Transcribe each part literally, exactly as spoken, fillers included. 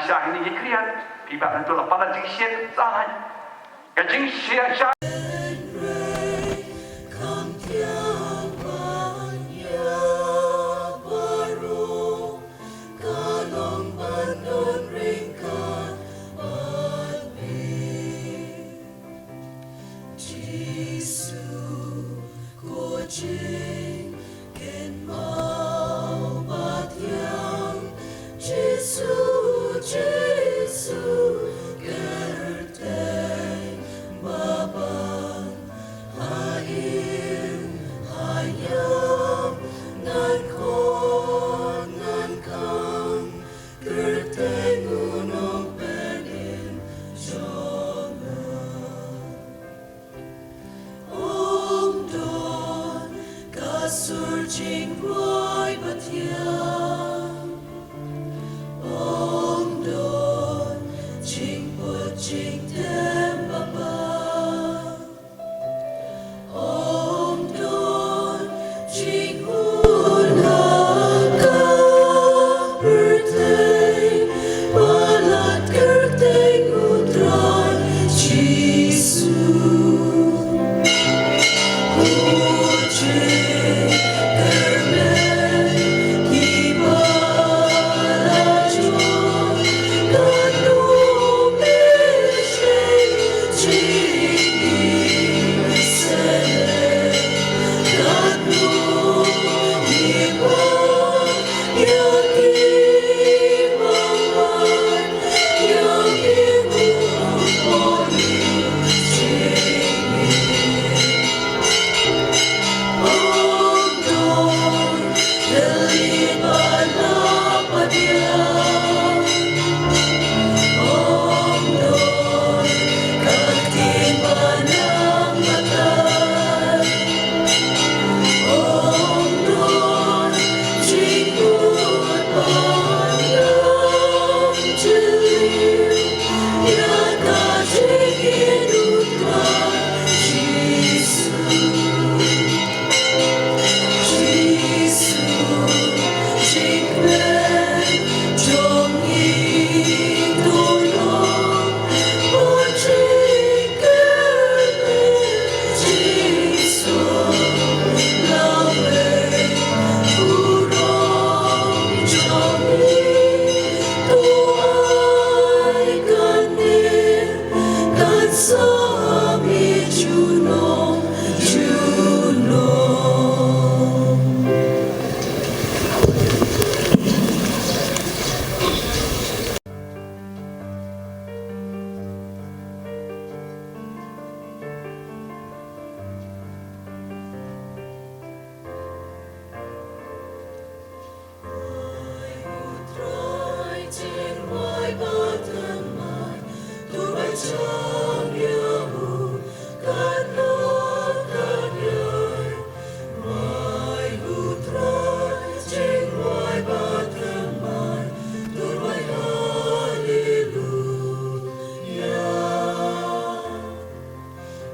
Shah ïa kane ka khriat, phi bah na tu la palat jingshisha, shah. Ka jingshisha, shah. Jisu, ko jingkynmaw ba thiang. Jisu, Jisu, kyrteng ba ban ha ïing ha ïam ngan khot ngan khang. Kyrteng u nongpynim jong nga. Ym don ka sur jingroi ba thiang. Ym don jingput jingtem ba bha. Ym don jinghun ha ka pyrthei, palat kyrteng u Trai Jisu. Ko jingkyrmen kiba la jot, ka nongpynim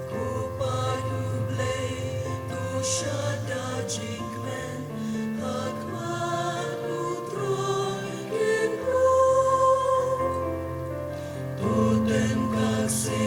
Ko Blei, to shada jingkmen ha khmat u Trai Kynrad. To tyngkak sha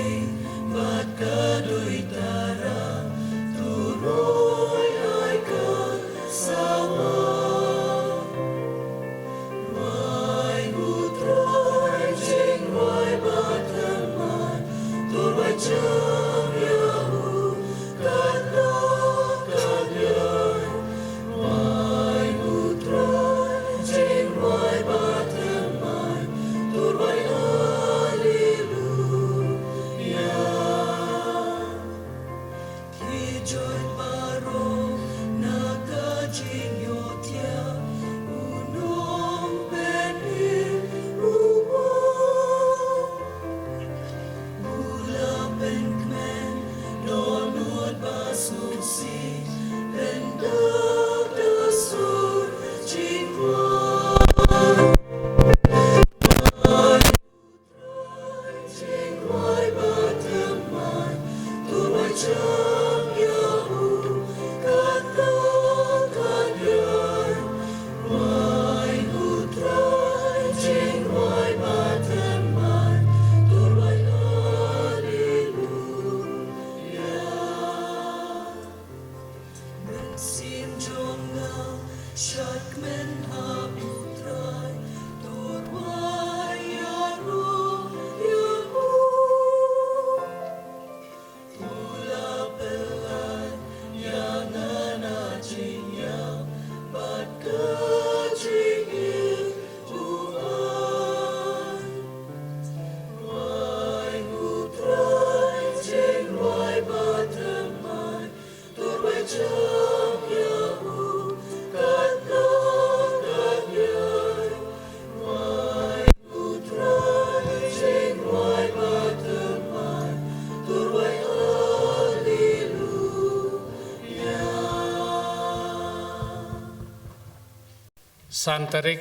San tarik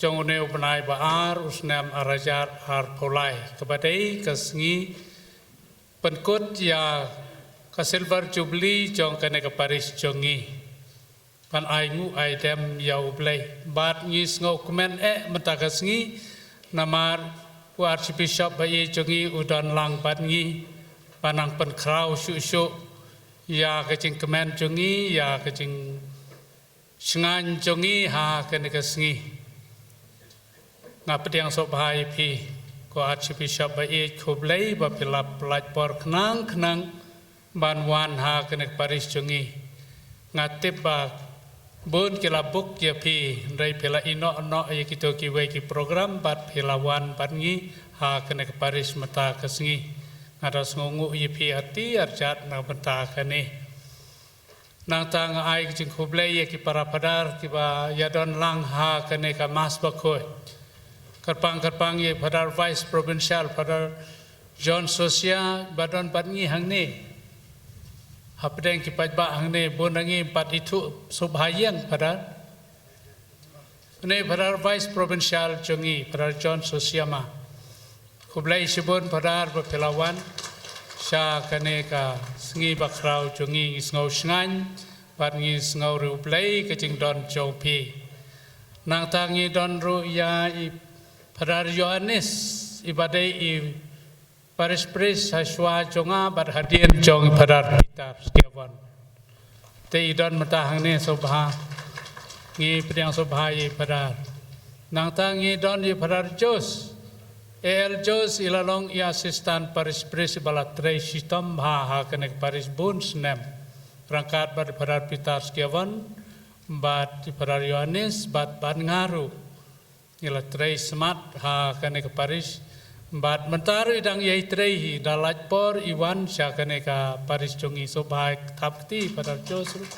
jong une u bnai ba ar u snem ar hajar arphew lai, kaba dei ka sngi pynkut ïa ka Silver Jubilee jong kane ka parish jong ngi. Ban ai nguh ai dem ïa U Blei. Bad ngi sngewkmen eh mynta ka sngi, namar u Archbishop ba ïeit jong ngi u don lang bad ngi, ban nang pynkhraw shuh shuh ïa ka jingkmen jong ngi, ïa ka jing shngaiñ jong ngi ha kane ka sngi. Nga pdiang sngewbha ïa phi, ko Archbishop ba ïeit, khublei ba phi la pynlait por khnang khnang ban wan ha kane ka parish jong ngi. Nga tip ba bun ki la book ïa phi, hynrei phi la ïehnoh noh ïa kito kiwei ki program bad phi la wan bad ngi ha kane ka parish mynta ka sngi. Nga da sngewnguh ïa phi arti arjat na bynta kane. Nangta nga ai ka jingkhublei ïa ki para phadar kiba ïadon lang ha kane ka Mass Bakhuid. Kyrpang kyrpang ïa Phadar Vice Provincial, Phadar John Sosia, ba don bad ngi hangne. Hapdeng ki paidbah hangne, bun na ngi pat ithuh sngewbha ïeng, Phadar. Une Phadar Vice Provincial jong ngi, Phadar John Sosiama. Khublei shibun Phadar ba phi la wan sha kane ka sngi bakhraw jong ngi, ngi sngew shngaiñ bad ngi sngew riewblei ka jingdon jong phi. Nangta ngi don ruh ïa i Phadar Ïoannis, iba dei i parish priest hashwa jong nga bad hadien jong Phadar Peter Sgiavon. Te i don mynta hangne sngewbha. Ngi pdiang sngewbha ïa i Phadar. Nangta ngi don ïa i Phadar Jos. A L Jos i la long i assistant parish priest ba la trei shitom bha ha kane ka parish bun snem. Ryngkat bad i Phadar Peter Sgiavon, bad i Phadar Ïoannis, bad, bad nga ruh. Ngi la trei smat ha kane ka parish. Bad mynta ruh i dang ïai trei hi, da lait por i wan sha kane ka parish jong ngi, sngewbha thap kti Phadar Jos ruh.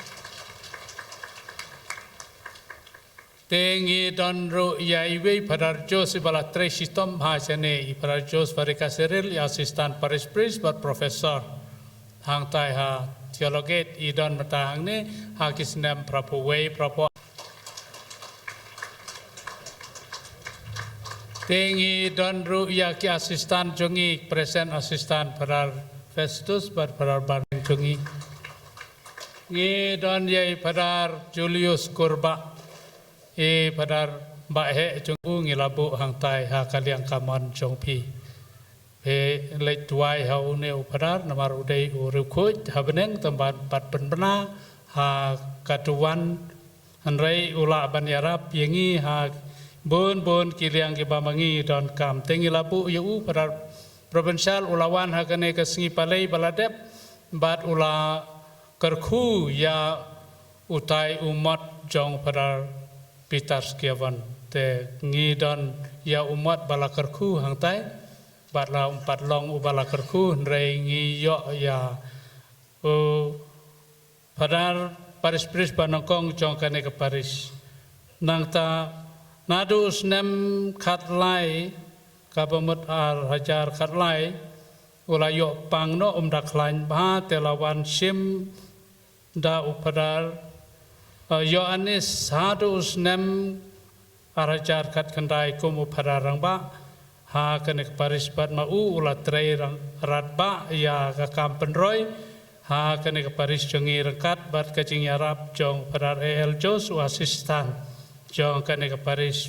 Te ngi don ruh ïa iwei Phadar Jos iba la trei shitom bha shane, i Phadar Jos Varika Cyril, i assistant parish priest bad professor. Hangtai ha Theologate i don mynta hangne ha ki snem phraphew wei, phraphew Te ngi don ruh ïa ki assistant jong ngi, present assistant Phadar Festus bad Phadar Bareng jong ngi. Ngi don ïa i Phadar Julius Kurbah, i Phadar Baheh jong u ngi la buh hangtai ha ka liang kamon jong phi. Phi leit duwai ha une u Phadar namar u dei u riewkhuid ha bneng, tang ban pat pynbna ha ka duwan. Hynrei u lah ban ïarap ïa ngi ha bun bun ki liang kiba ma ngi donkam. Te ngi la buh ïa u Phadar Provincial, u la wan ha kane ka sngi Palei ba la dep bad u la kyrkhu ïa utai u mot jong Phadar Peter Sgiavon. Te ngi don ïa u mot ba la kyrkhu hangtai. Bad la um pat long uba la kyrkhu, hynrei ngi ïoh ïa u Phadar parish priest ba nyngkong jong kane ka parish. Nangta naduh u snem khatlai, kaba mut ar hajar khatlai, u la ïoh pang noh, um da khlaiñ bha, te la wan shim da u Phadar, eh, Ïoannis haduh u snem ar hajar khatkhyndai kum u Phadar rangbah ha kane ka parish bad ma u u la trei rang radbah ïa ka kam pynroi ha kane ka parish jong ngi ryngkat bad ka jingïarap jong Phadar A L Jos, u assistant jong kane ka parish.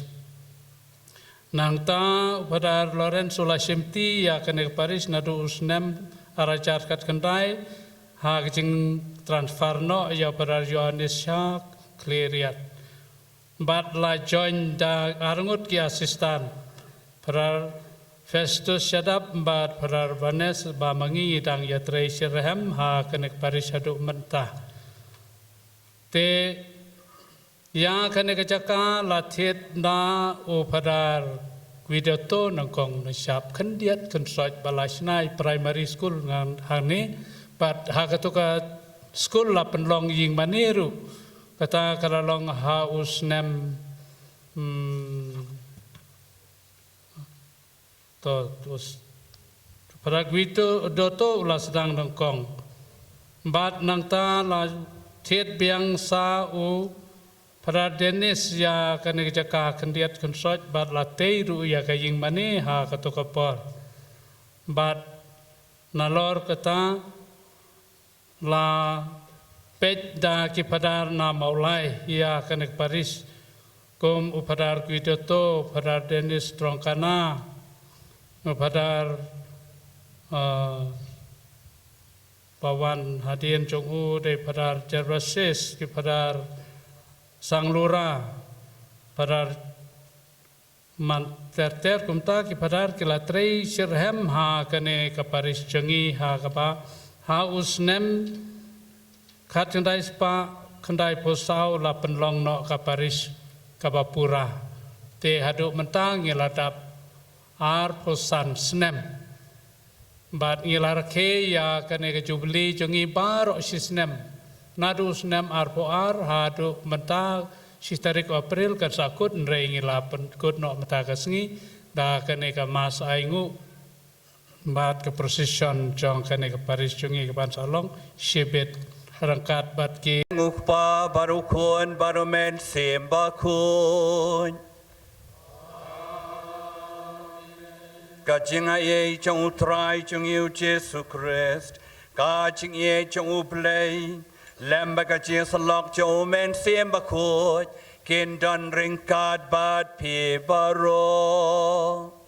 Nangta u Phadar Lawrence u la shimti ïa kane ka parish naduh u snem ar hajar khatkhyndai ha ka jingtransfer noh ïa u Phadar Ïoannis sha Khliehriat. Bad la join da arngut ki assistant, Phadar Festus Shadap bad Phadar Barnes, ba ma ngi dang ïatrei shitrhem ha kane ka parish haduh mynta. Te ïa kane ka jaka la thied na u Phadar Guidoto nyngkong, na shap khyndiat khynsoit ba la shna i primary school ngan hangne, bad ha kato ka school la pynlong ïing mane ruh. Kata ka la long ha u snem, hmm, to, to s-, Phadar Guidoto u la sdang nyngkong. Bad nangta la thied biang sa u Phadar Dennis ïa kane ka jaka khyndiat khynsoit bad la tei ruh ïa ka ïing mane ha kato ka por. Bad nalor kata la peit da ki phadar na Mawlai ïa kane ka parish, kum u Phadar Guidoto, Phadar Dennis Trongkana, u Phadar, eh, ba wan hadien jong u dei Phadar Gervasis, ki Phadar Sanglura, Phadar man ter ter kumta ki phadar ki la trei shitrhem ha kane ka parish jong ngi ha kaba ha u snem khatkhyndai spah khyndaiphew saw la pynlong noh ka parish kaba pura. Te haduh mynta ngi la dap arphew san snem. Bad ngi la rakhe ïa kane ka jubili jong ngi baroh shi snem. Naduh snem arphew ar haduh mynta shi tarik April kan sa kut, hynrei ngi la pynkut noh mynta ka sngi da kane ka mass ainguh bad ka procession jong kane ka parish jong ngi ka ban sa long shibit ryngkat bad ki. U Kpa bad u Khun bad u Mynsiem Bakhuid. Ka jingaiei jong u Trai jong ngi u Jisu Khrist, ka jingïeit jong u Blei, lem bad ka jingïasyllok jong u Mynsiem Bakhuid, kin don ryngkat bad phi baroh.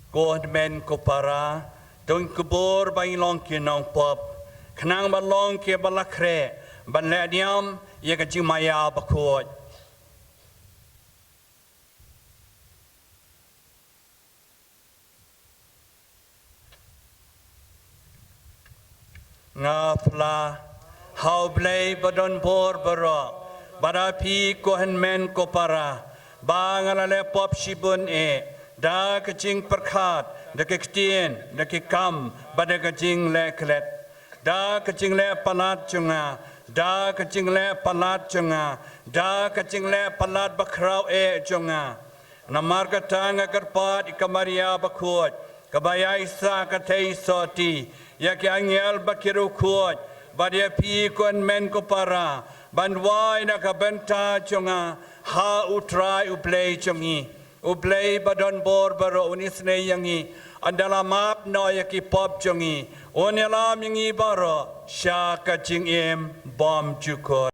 Ko hynmen ko para, to ngin kubur ba ngin long ki nongpop, khnang ban long kiba la khreh ban leh niam ïa ka jingmaïa bakhuid. Nga phla ha u Blei ba don bor baroh, bad ha phi ko hynmen ko para, ba nga la leh pop shibun eh da ka jingpyrkhat, da ka ktien, da ki kam, bad da ka jingleh klet. Da ka jingleh palat jong nga, da ka jingleh palat jong nga, da ka jingleh palat bakhraw eh jong nga. Namar kata nga kyrpad ïa ka Maria bakhuid, kaba ïaisah ka theisotti, ïa ki angel bad ki riewkhuid, bad ïa phi ko hynmen ko para, ban wai na ka bynta jong nga ha u Trai u Blei jong ngi. U Blei ba don bor baroh un isynei ïa ngi, un da la map noh ïa ki pop jong ngi, un ïalam ïa ngi baroh sha ka jingim bymjukut.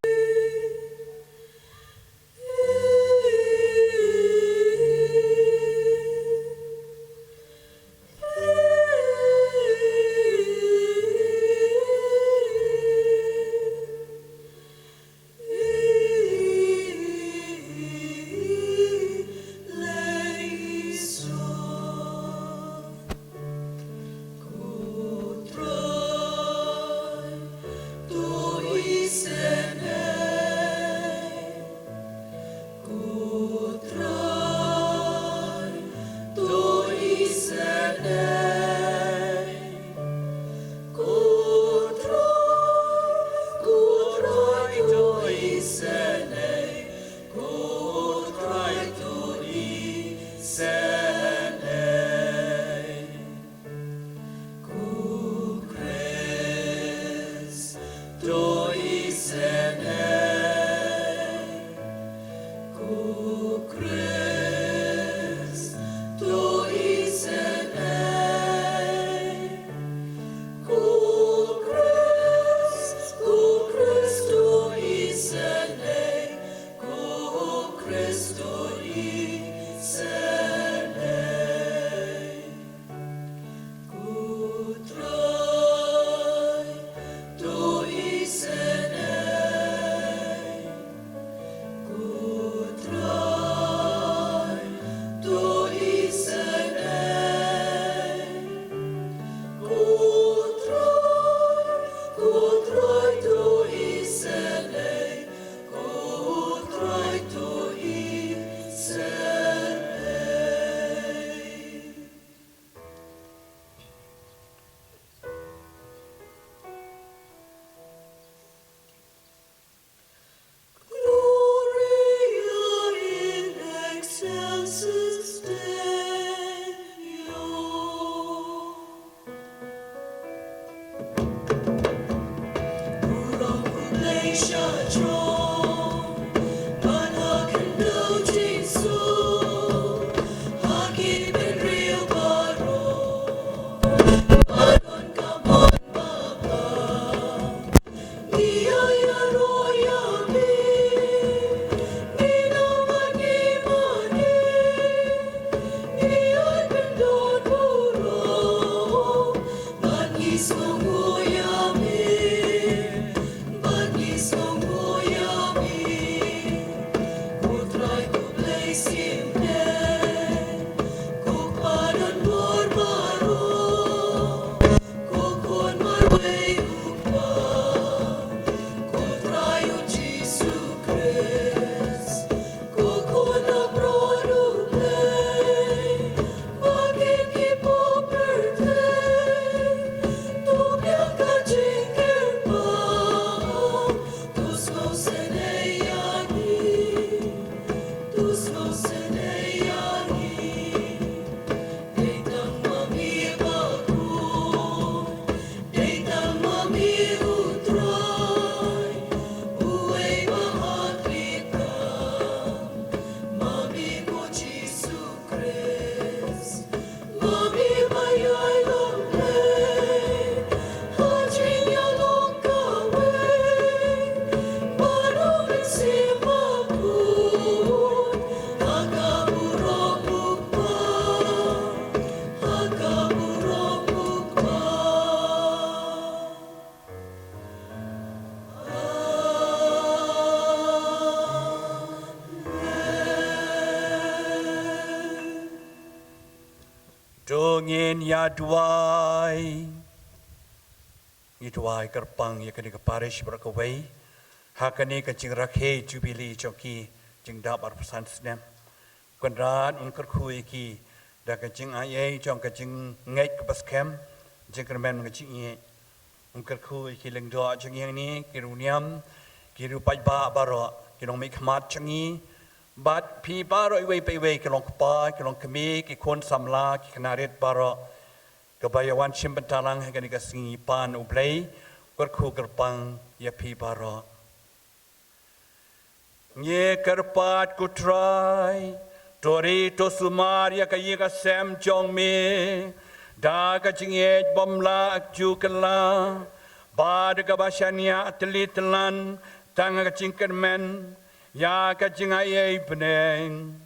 To ngin ïa duwai. Ngi duwai kyrpang ïa kane ka parish baroh kawei ha kane ka jingrakhe jubili jong ki jingdap arphew san snem. Kynrad un kyrkhu ïa ki da ka jingaiei jong ka jingngeit kaba skhem, jingkyrmen ka jingïeit. Un kyrkhu ïa ki lyngdoh jong ngi hangne, ki riewniam, ki riew paidbah baroh, ki nongmihkhmat jong ngi. Bad phi baroh iwei pa iwei, ki longkpa, ki longkmie, ki khun samla, ki khynnah rit baroh, kaba ïa wan shim bynta lang ha kane ka sngi pan U Blei, kyrkhu kyrpang ïa phi baroh. Ngi kyrpad, ko Trai, to ri to sumar ïa ka ïing ka sem jong me da ka jingïeit bymlah ju kylla, bad kaba shaniah tylli tyllan tang ka jingkyrmen ïa ka jingaiei bneng.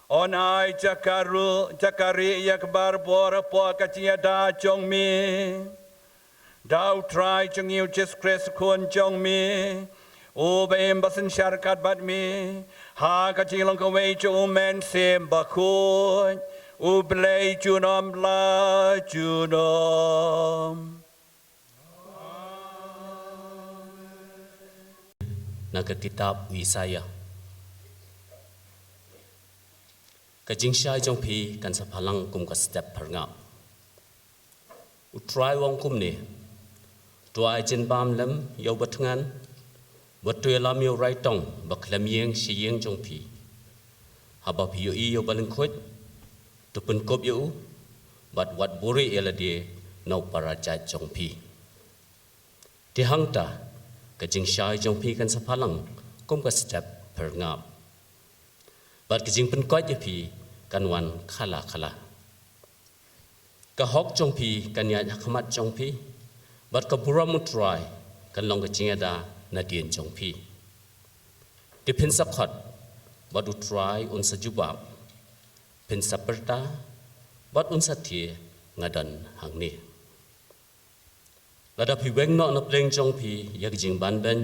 Un ai jaka ruh, jaka rieh ïa ka barabor hapoh ka jingïada jong me. Da U Trai jong ngi U Jisu Khrist U Khun jong me, uba im bad synshar ryngkat bad me ha ka jinglong kawei jong U Mynsiem Bakhuid, U Blei junom la junom. Na ka kitab u Isaïah. Ka jingshai jong phi kan sa phalang kum ka step pyrngap. U Trai u ong kumne: To ai jingbam lem ïa u bathngan, bad to ïalam ïa u raitong ba khlem ïeng sha ïing jong phi. Haba phi ïohi ïa u balyngkhuid, to pynkup ïa u, bad wat buhrieh ïa lade na u parajait jong phi. Te hangta ka jingshai jong phi kan sa phalang kum ka step pyrngap, bad ka jingpynkoit ïa phi kan wan khala khala. Ka hok jong phi kan ïaid ha khmat jong phi, bad ka burom U Trai kan long ka jingïada nadien jong phi. Te phin sa khot, bad U Trai un sa jubab; phin sa pyrta, bad un sa thied, nga don hangne. Lada phi weng noh na pdeng jong phi ïa ka jingbanbeiñ,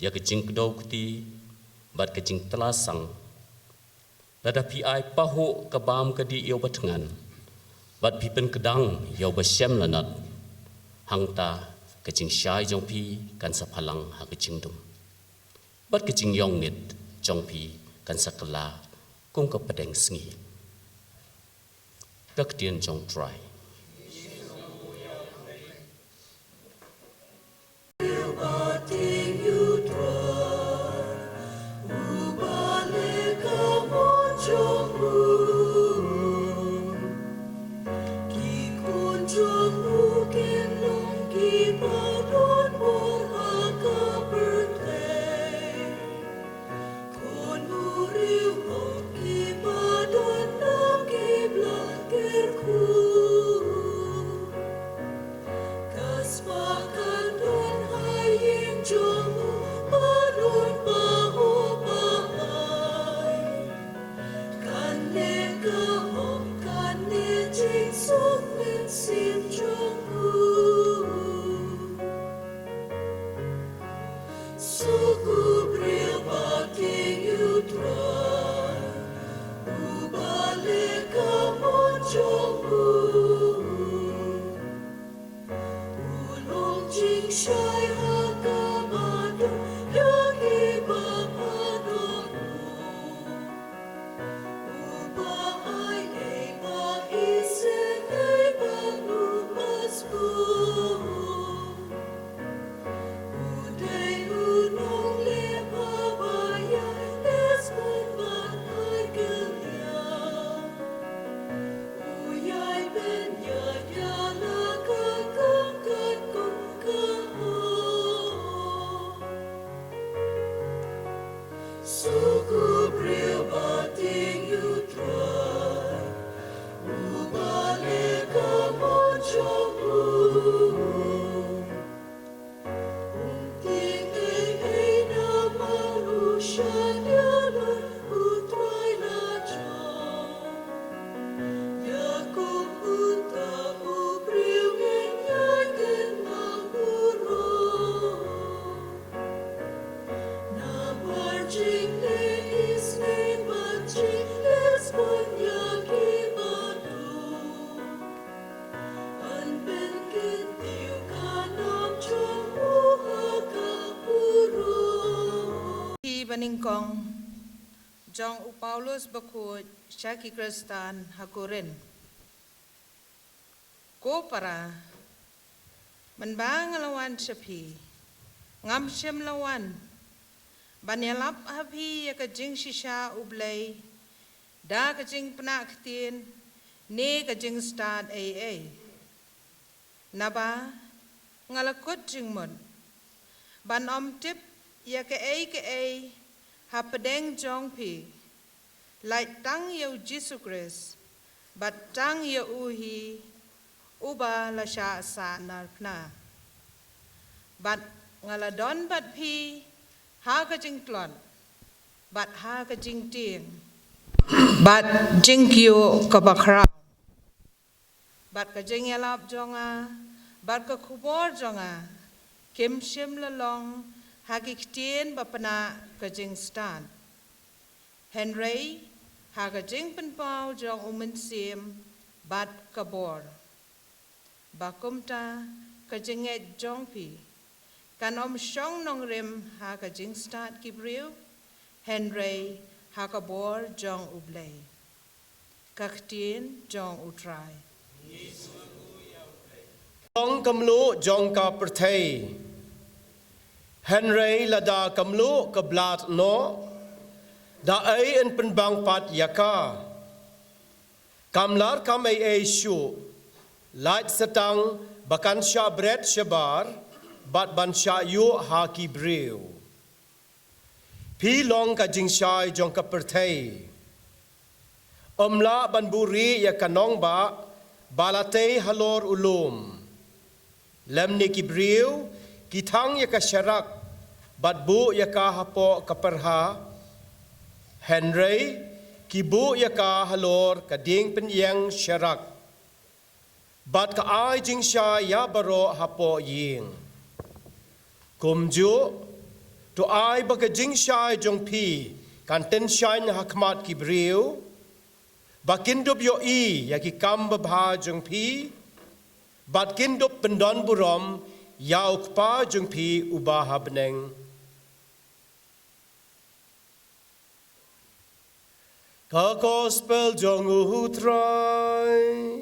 ïa ka jingkdew kti, bad ka jingtlasang, lada phi ai pahuh ka bam ka dih ïa u bathngan, bad phi pynkdang ïa u bashem lanot, hangta ka jingshai jong phi kan sa phalang ha ka jingdum, bad ka jingïong ngit jong phi kan sa kylla kum ka pdeng sngi. Ka ktien jong U Trai. Khun u riewhok kiba don na ki blang kyrkhu, ka spah kan don ha ïing jong u ba don pahuh pahai. Kane ka hok, kane jingsuk mynsiem jong u. Suk u briew ba tieng ïa u Trai, uba leh ka mon jong u. U long jingshai ha kaba don ïa kiba pyndonkam. Uba ai ei ba isynei bad uba sbun. U dei u nongleh ba ïaid, leh sbun bad ai kylliang. U ïai beiñ ïa la ka kam katkum ka hok. Suk u briew ba tieng ïa u Trai, uba leh ka mon jong u. Um tieng ei ei namar u shaniah lut, u Trai la jop. Ïa kumta u briew ngin ïai kynmaw burom. Namar jingleh isynei bad jingleh sbun ïa kiba duk. Nyngkong jong u Paulus bakhuid sha ki Khristan ha Korinth. Ko para, mynba nga la wan sha phi, ngam shym la wan ban ïalap ha phi ïa ka jingshisha U Blei da ka jingpynah ktien ne ka jingstad ei ei. Naba nga la kut jingmut ban ym tip ïa kaei kaei hapdeng jong phi, lait tang ïa U Jisu Khrist bad tang ïa u hi uba la shah sahnarphna. Bad nga la don bad phi ha ka jingtlot bad ha ka jingtieng bad jingkyiuh kaba khraw. Bad ka jingïalap jong nga bad ka khubor jong nga kim shym la long ha ki ktien ba pynah ka jingstad, hynrei ha ka jingpynpaw jong U Mynsiem bad ka bor. Ba kumta ka jingngeit jong phi kan ym shong nongrim ha ka jingstad ki briew, hynrei ha ka bor jong U Blei. Ka ktien jong U Trai. Jong ka mluh jong ka pyrthei. Hynrei lada ka mluh ka blad noh, da ei yn pynbang pat ïa ka? Kam lah kam ei ei shuh, lait sa tang ba kan shah bret shabar bad ban shah ïuh ha ki briew. Phi long ka jingshai jong ka pyrthei. Ym lah ban buhrieh ïa ka nongbah ba la tei halor u lum. Lymne ki briew ki thang ïa ka sharak bad buh ïa ka hapoh ka pyrha, hynrei ki buh ïa ka halor ka dieng pynïeng sharak, bad ka ai jingshai ïa baroh hapoh ïing. Kumjuh, to ai ba ka jingshai jong phi kan tyngshaiñ ha khmat ki briew, ba kin dup ïohi ïa ki kam babha jong phi, bad kin dup pyndonburom ïa U Kpa jong phi uba ha bneng. Ka Gospel jong U Trai.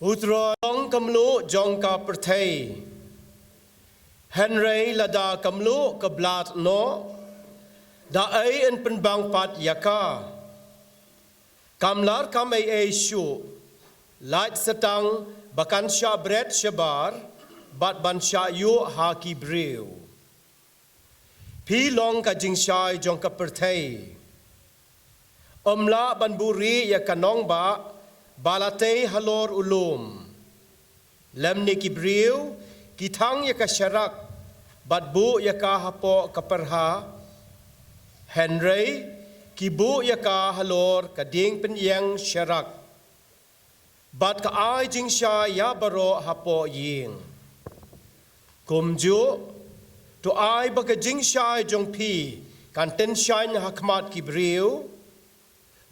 U Trai, long ka mluh jong ka pyrthei. Hynrei lada ka mluh ka blad noh, da ei yn pynbang pat ïa ka? Kam lah kam ei ei shuh, lait sa tang ba kan shah bret shabar bad ban shah ïuh ha ki briew. Phi long ka jingshai jong ka pyrthei. Ym lah ban buhrieh ïa ka nongbah ba la tei halor u lum. Lymne ki briew ki thang ïa ka sharak bad buh ïa ka hapoh ka pyrha, hynrei ki buh ïa ka halor ka dieng pynïeng sharak, bad ka ai jingshai ïa baroh hapoh ïing. Kumjuh, to ai ba ka jingshai jong phi kan tyngshaiñ ha khmat ki briew,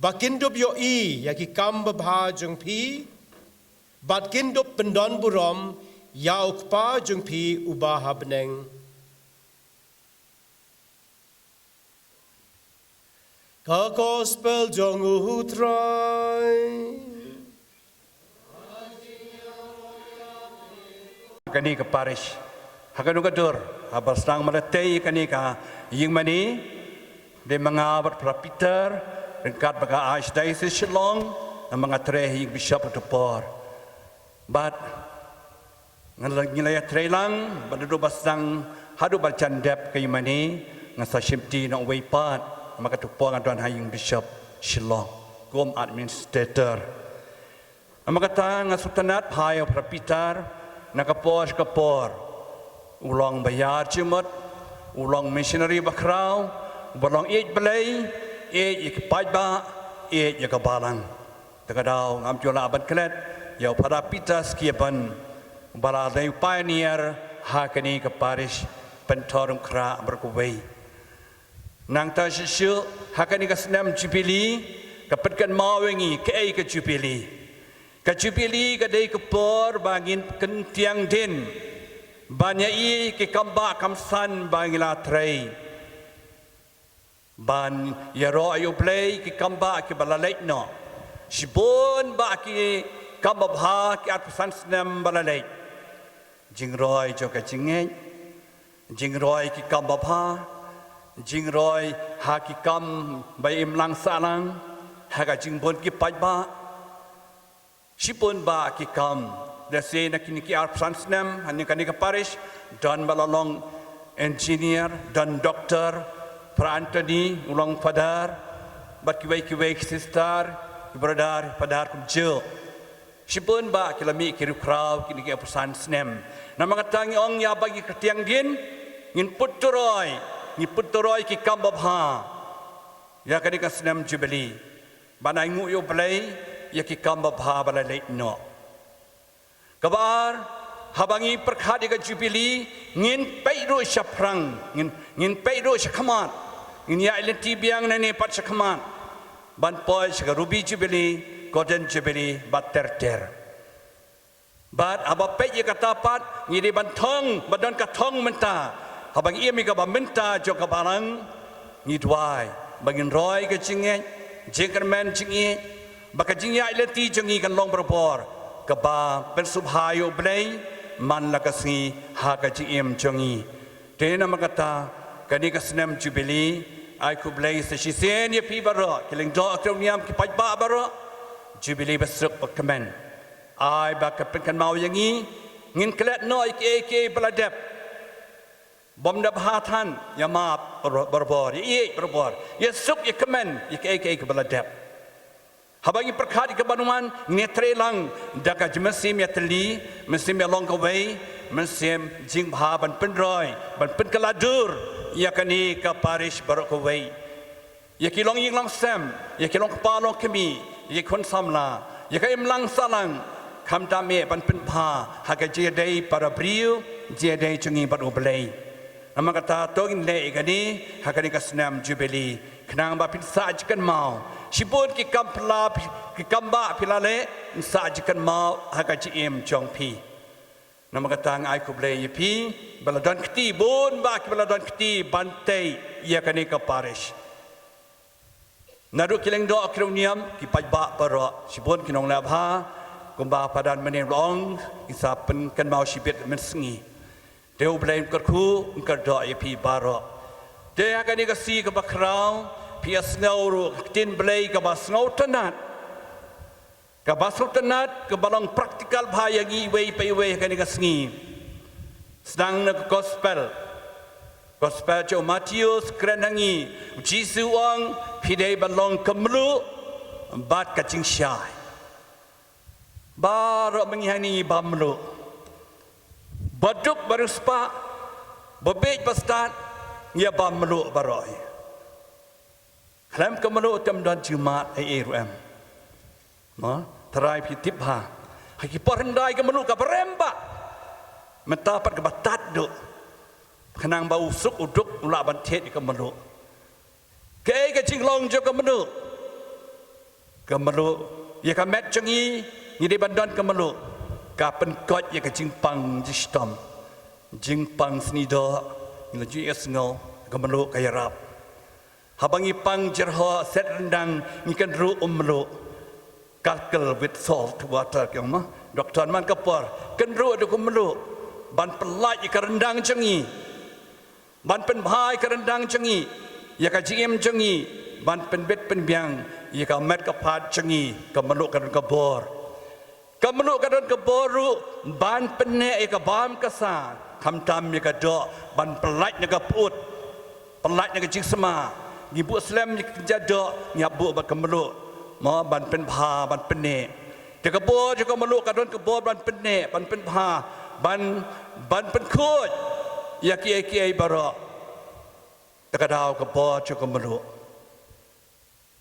ba kin dup ïohi ïa ki kam babha jong phi, bad kin dup pyndonburom ïa U Kpa jong phi uba ha bneng. Ka Gospel jong U Trai. Kane ka parish ha kano ka dur, haba sdang ba la tei kane ka ïingmane, dei ma nga bad Father Peter, ryngkat bad ka Archdiocese Shillong, namar nga trei ha ïing bishop ha tu por. Bad nga la, ngi la ïatrei lang bad naduh ba sdang haduh ba la jan dep ka ïingmane, nga sa shimti na uwei pat, namar katto por nga don ha ïing bishop Shillong kum administrator. Namar kata nga sngewtynnat bha ïa u Father Peter, na ka por sha ka por u long ba ïar jingmut, u long missionary ba khraw, uba long ïeit Blei, ïeit ïa ki paidbah, ïeit ïa ka balang. Te ka daw ngam ju lah ban klet ïa u Father Peter Skiaban, uba la dei u pioneer ha kane ka parish Pynthorumkhrah baroh kawei. Nangta shisha ha kane ka snem Jubilee ka pynkynmaw ïa ngi kaei ka Jubilee. Ka Jubilee ka dei ka por ba ngin kynthiang dien ban ïohi ki kam bah kam san ba ngi la trei, ban ïaroh ïa U Blei ki kam bah kiba la leit noh. Shibun bah ki kam babha ki arphew san snem ba la leit. Jingroi jong ka jingngeit, jingroi ki kam babha, jingroi ha ki kam ba im lang sahlang, ha ka jingbun ki paidbah. Shibun bah ki kam, lehse na kine ki arphew san snem ha kane ka parish, don ba la long engineer, don doctor, Father Anthony u long father, bad kiwei kiwei ki sister, ki brother, father kumjuh. Shibun bah ki la mih ki riewkhraw kine ki arphew san snem. Namar kata ngi ong ïa ba ngi kynthiang dien, ngin pynturoi, ngin pynturoi ki kam babha ïa kane ka snem Jubilee, ban ai nguh ïa U Blei ïa ki kam babha ba la leit noh. Kaba ar, haba ngi pyrkhat ïa ka Jubilee, ngin peit ruh shaphrang, ngin, ngin peit ruh shakhmat, ngin ïaid lynti biang nangne pat shakhmat, ban poi sha ka Ruby Jubilee, Golden Jubilee bad ter ter. Bad haba peit ïa kata pat, ngi dei ban thong, ba don ka thong mynta. Haba ngi im ïa kaba mynta jong ka balang, ngi duwai ba ngin roi ka jingngeit, jingkyrmen jingïeit, ba ka jingïaid lynti jong ngi kan long barabor kaba pynsngewbha ïa U Blei man la ka sngi ha ka jingim jong ngi. Te namar kata, kane ka snem Jubilee, ai khublei sa shisien ïa phi baroh, ki lyngdoh ki riewniam, ki paidbah baroh. Jubilee ba suk ba kmen. Ai ba ka pynkynmaw ïa ngi, ngin klet noh ïa kiei kiei ba la dep. Bym da bha than, ïa map barabor, ïa ïeit barabor, ïa suk ïa kmen ïa kiei kiei ba la dep. Haba ngi pyrkhat ïa ka ban wan, ngi trei lang da ka jingmynsiem ïatylli, mynsiem ïalong kawei, mynsiem jingbha ban pynroi, ban pynkylla dur ïa kane ka parish baroh kawei. Ïa ki longïing longsem, ïa ki longkpa longkmie, ïa ki khun samla, ïa ka imlang sahlang, khamtam eh ban pynbha ha ka jingïadei para briew, jingïadei jong ngi bad U Blei. Namar kata to ngin leh ïa kane ha kane ka snem Jubilee, khnang ba phin sah jingkynmaw. Shibun ki kam pla, ki kam bah phi la leh, phin sah jingkynmaw ha ka jingim jong phi. Namar kata nga ai khublei ïa phi ba la don kti, bun bah kiba la don kti ban tei ïa kane ka parish. Naduh ki lyngdoh ki riewniam, ki paidbah baroh, shibun ki nongleh bha, kumba Padan mynne u la ong, ngi sa pynkynmaw shibit mynsngi. Te U Blei un kyrkhu un kyrdoh ïa phi baroh. Te ha kane ka sngi kaba khraw, phi ïohsngew ruh ka ktien Blei kaba sngewtynnat. Kaba sngewtynnat, kaba long practical bha ïa ngi iwei pa iwei ha kane ka sngi. Sdang na ka gospel. Gospel jong u Mathaios kren ha ngi, u Jisu u ong, phi dei ban long ka mluh bad ka jingshai. Baroh ma ngi hangne ngi bam mluh. Ba duk ba riewspah, ba bieit ba stad, ngi ïa bam mluh baroh. Khlem ka mluh te ym don jingmad ei ei ruh em. Mo, Trai phi tip bha. Ha ki por hyndai ka mluh kaba rem bha. Mynta pat kaba tad duh. Khnang ba u suk u duk u lah ban thied ïa ka mluh. Kaei ka jinglong jong ka mluh? Ka mluh, ïa ka met jong ngi, ngi dei ban don ka mluh. Ka pynkoit ïa ka jingpang jingshitom. Jingpang sniewdoh, ngi la ju ïohsngew, ka mluh ka ïarap. Haba ngi pang jyrhoh set ryndang ngi kynruh u mluh. Gargle with salt water, ki ong ma doktor man ka por. Kynruh da ka mluh ban pynlait ïa ka ryndang jong ngi, ban pynbha ïa ka ryndang jong ngi, ïa ka jingim jong ngi, ban pynbit pynbiang ïa ka met ka phad jong ngi. Ka mluh ka don ka bor. Ka mluh ka don ka bor ruh ban pynneh ïa ka bam ka sa, khamtam ïa ka doh ban pynlait na ka put, pynlait na ka jingsma. Ngi buh slem ïa ka kynja doh, ngi hap buh bad ka mluh mo ban pynbha, ban pynneh. Te ka bor jong ka mluh ka don ka bor ban pynneh, ban pynbha, ban, ban pynkhuid ïa kiei kiei baroh. Te ka dei ka bor jong ka mluh.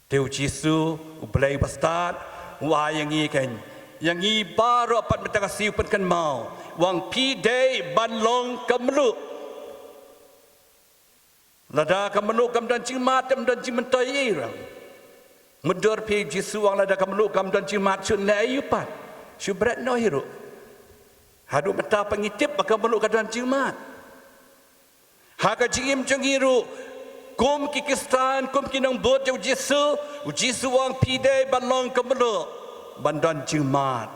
Te u Jisu, u Blei bastad, u ai ïa ngi kein, ïa ngi baroh pat mynta ka sngi u pynkynmaw, u ong phi dei ban long ka mluh. Lada ka mluh kam don jingmad, kam don jingmyntoi ei ruh. Mutdur phi, Jisu u ong lada ka mluh kam don jingmad, shu leh aïu pat? Shu bret noh hi ruh. Haduh mynta pat ngi tip ba ka mluh ka don jingmad. Ha ka jingim jong ngi ruh, kum ki Khristan, kum ki nongbud jong u Jisu, u Jisu u ong phi dei ban long ka mluh, ban don jingmad,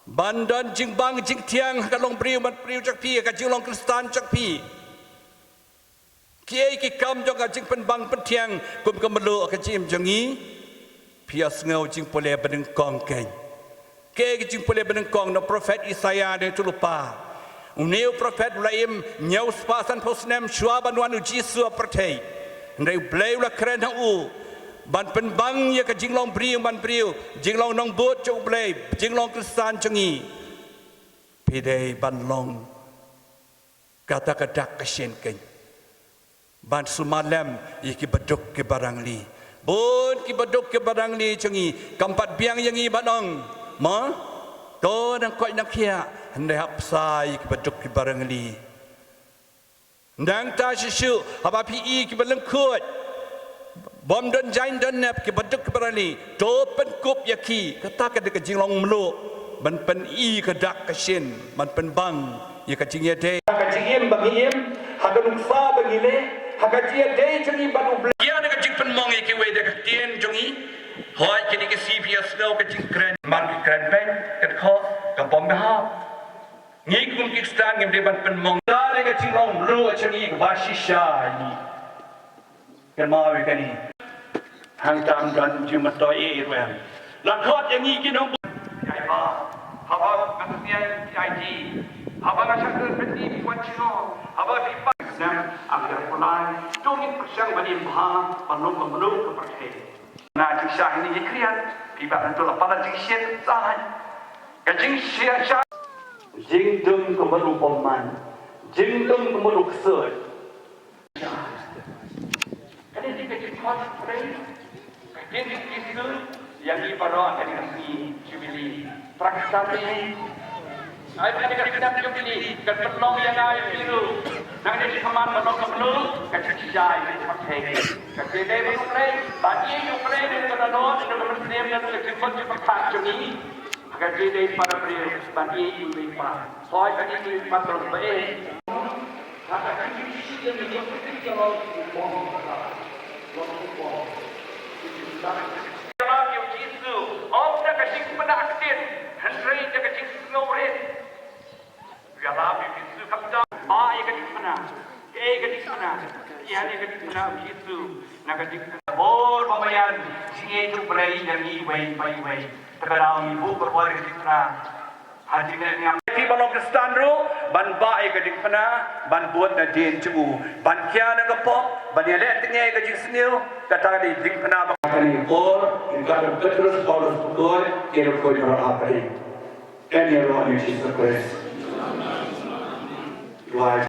ban don jingbang jingthiang ha ka longbriew ban briew jong phi, ha ka jinglong Khristan jong phi. Kiei ki kam jong ka jingpynbang pynthiang kum ka mluh ha ka jingim jong ngi? Phi ïohsngew jingpule banyngkong kein. Kaei ka jingpule banyngkong na u prophet Isaïah ne u lypa? Une u prophet u la im hynñiew spah sanphew snem shuwa ban wan u Jisu ha pyrthei. Hynrei u Blei u la kren ha u ban pynbang ïa ka jinglong briew ban briew, jinglong nongbud jong u Blei, jinglong Khristan jong ngi. Phi dei ban long kata ka dak ka shin kein, ban sumar lem ïa ki baduk ki barangli. Bun ki baduk ki barangli jong ngi, kam pat biang ïa ngi ban ong, ma, to nang koit nang khiah, hynrei hap bsa ïa ki baduk ki barangli. Nangta shisha haba phi i ki balyngkhuid, bym don jaiñ don nep, ki baduk ki barangli, to pynkup ïa ki. Kata ka dei ka jinglong mluh, ban pyni ka dak ka shin, ban pynbang ïa ka jingïadei, ha ka jingim ba ngi im, ha ka nuksa ba ngi leh, ha ka jingïadei jong ngi bad u Blei. Ïa na ka jingpynmong ïa kiwei da ka ktien jong ngi. Hooid, kine ki sngi phi ïohsngew ka jingkren, man ki kren beiñ, kren khoh, ka bym hap. Ngi kum ki Khristan ngim dei ban pynmong. Ka dei ka jinglong mluh jong ngi kaba shisha ïa ngi. Kynmaw ïa kane. Hangta ym don jingmyntoi ei ruh. La khot ïa ngi ki nongbud. Ïa ba, haba nga tñiang phi aiti, haba nga shah kren bynta phi wan jngoh, haba phi pan snem, ym ïa pynlait. To ngin pyrshang ban im bha, ban long ka mluh ka pyrthei. Na jingshah ïa ngi ki khriat, phi ba ngan to la palat jingshit sah. Ka jingshah, shah. Jingdum ka mluh bymman. Jingdum ka mluh ksuid. Kane dei ka jingkhot pyrthei. Ka ktien Jisu ïa ngi baroh ha kane ka sngi Jubili. Prakasa phi. Ai ba kane ka sngi Jubili kan pynlong ïa nga ïa phi ruh. Nang dei ka man ba long ka mluh, ka jingshai ka jingpyrthei. Ka jingdei ba U Blei, ba ïa U Blei ne ka dohnud ne ka mynsiem ne ka jingmut jingpyrkhat jong ngi. Ka jingdei para briew, ba ïa U Blei ba. Hooid, ba ïa U Blei ba tang ba eh. Ka jingshai ka jingpyrthei ka long u bom. Long u bom. Ka lam ïa u Jisu, ym na ka jingpynah ktien, hynrei na ka jingsngewrit. Ka lam ïa u Jisu khamtam, ba ïa ka jingpynah. Ïa ka jingpynah. Ïa ka jingpynah u Jisu. Na ka jingpynah. Bor ba maïan, jingïeit U Blei ïa ngi iwei pa iwei. Te ka daw ngi buh ka bor ïa ka jingpynah. Ha jingïeit ngi. Phi ba long Khristan ruh, ban bah ïa ka jingpynah, ban bud na dien jong u, ban khia na ka pop, ban ïaleh tyngai ka jingsniew, kata ka dei jingpynah ba. Kane ka por, ïa kata ka Petrus Paulus Paul, ïa ka por ba ha pyrthei. Kan ïaroh ïa u Jisu Khrist. Tuan.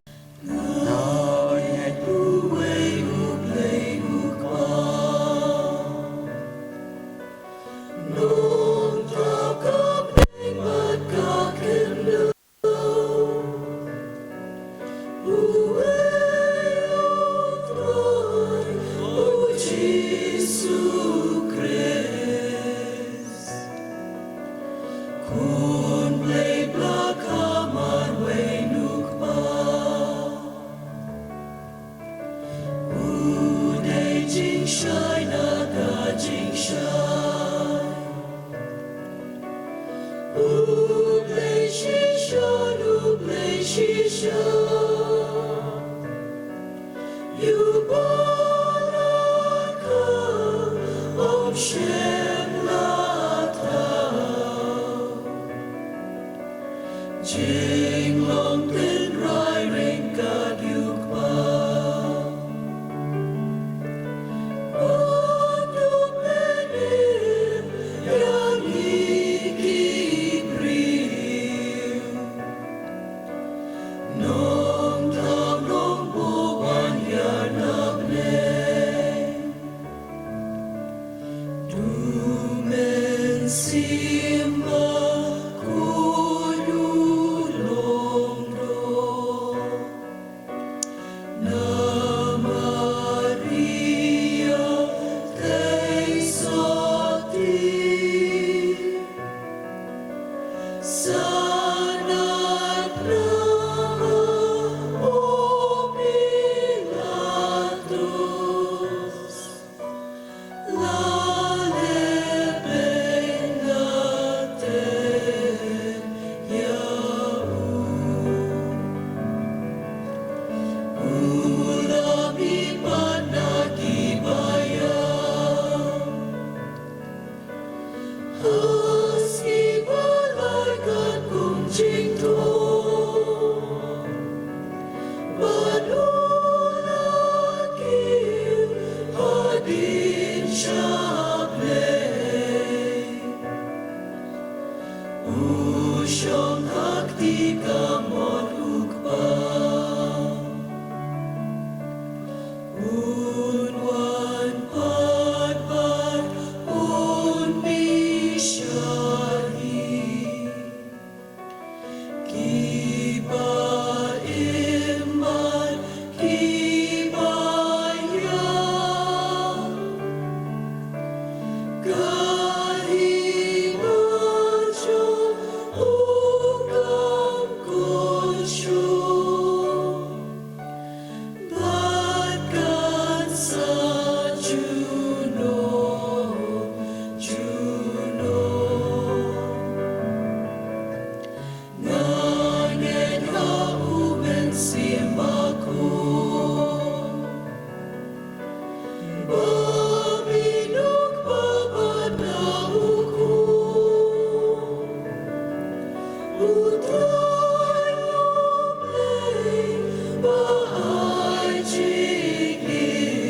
Shem la thaw. Jinglong tynrai ryngkat ïa u Kpa. Bad u pynim ïa ngi ki briew. Nongthaw nongbuh wan ïa na bneng. Du Mynsiem Bakhuid u long doh. Na Maria thei sotti. Sanad na o Pilatus. La leh beiñ na teh ïa u. U la mih pat na ki ba ïap. Hynrei ki ba la kat kum jingthoh. Bad u la kiew hadien sha Blei. U shong ha kti kamon u Kpa. Un wan pat bad un mih shaei. Ki ba im bad ki ba ïap. Ka ri ba jong u kam kut shuh. Bad kan sa junom, junom. Nga ngeit ha u Mynsiem Bakhuid. Ba mih na u Kpa bad na u Khun. U Trai U Blei ba ai jingim.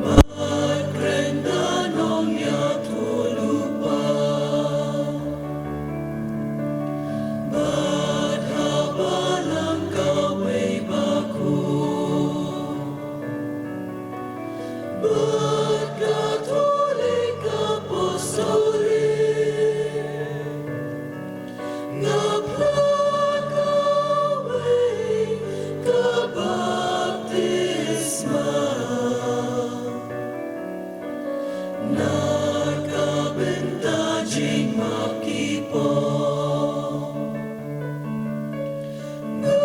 Bad kren da nongïathuhlypa. Bad ha Balang kawei bakhuid. Bad Katholik Apostolik. Nga phla kawei ka baptisma. Na ka bynta jingmap ki pop. Nga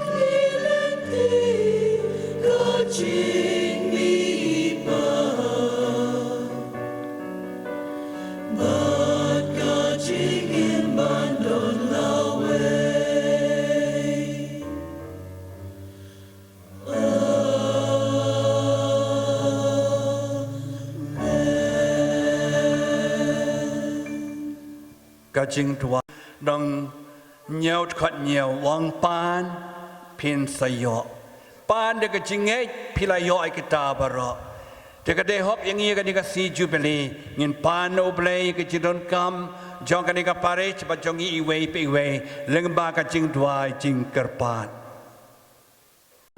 khmih lynti ka jingmihpat. Bad ka jingim ban don lawei. Amen. Ka jingduwai. Dang ñiew dkhot ñiew, u ong pan, phin sa ïoh. Pan da ka jingngeit, phi la ïoh ïa kita baroh. Te ka dei hok ïa ngi kane ka sngi Jubili, ngin pan na U Blei ka jingdonkam jong kane ka parish bad jong ngi iwei pa iwei lyngba ka jingduwai jingkyrpad.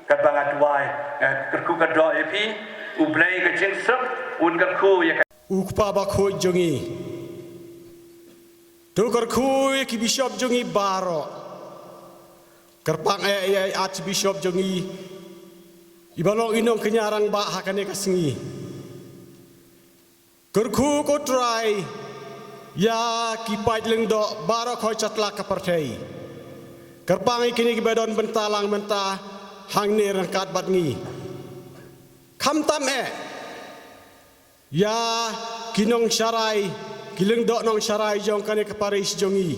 Katba nga duwai, eh, kyrkhu ka doh ïa phi, U Blei ka jingsuk un kyrkhu ïa ka. U Kpa Bakhuid jong ngi, to kyrkhu ïa ki bishop jong ngi baroh. Kyrpang eh ïa i Archbishop jong ngi, iba long i nongkñia rangbah ha kane ka sngi. Kyrkhu ko Trai ïa ki paid lyngdoh baroh khoi shatlak ka pyrthei. Kyrpang ïa kine kiba don bynta lang bynta hangne ryngkat bad ngi. Khamtam eh ïa ki nongsharai, ki lyngdoh nongsharai jong kane ka parish jong ngi.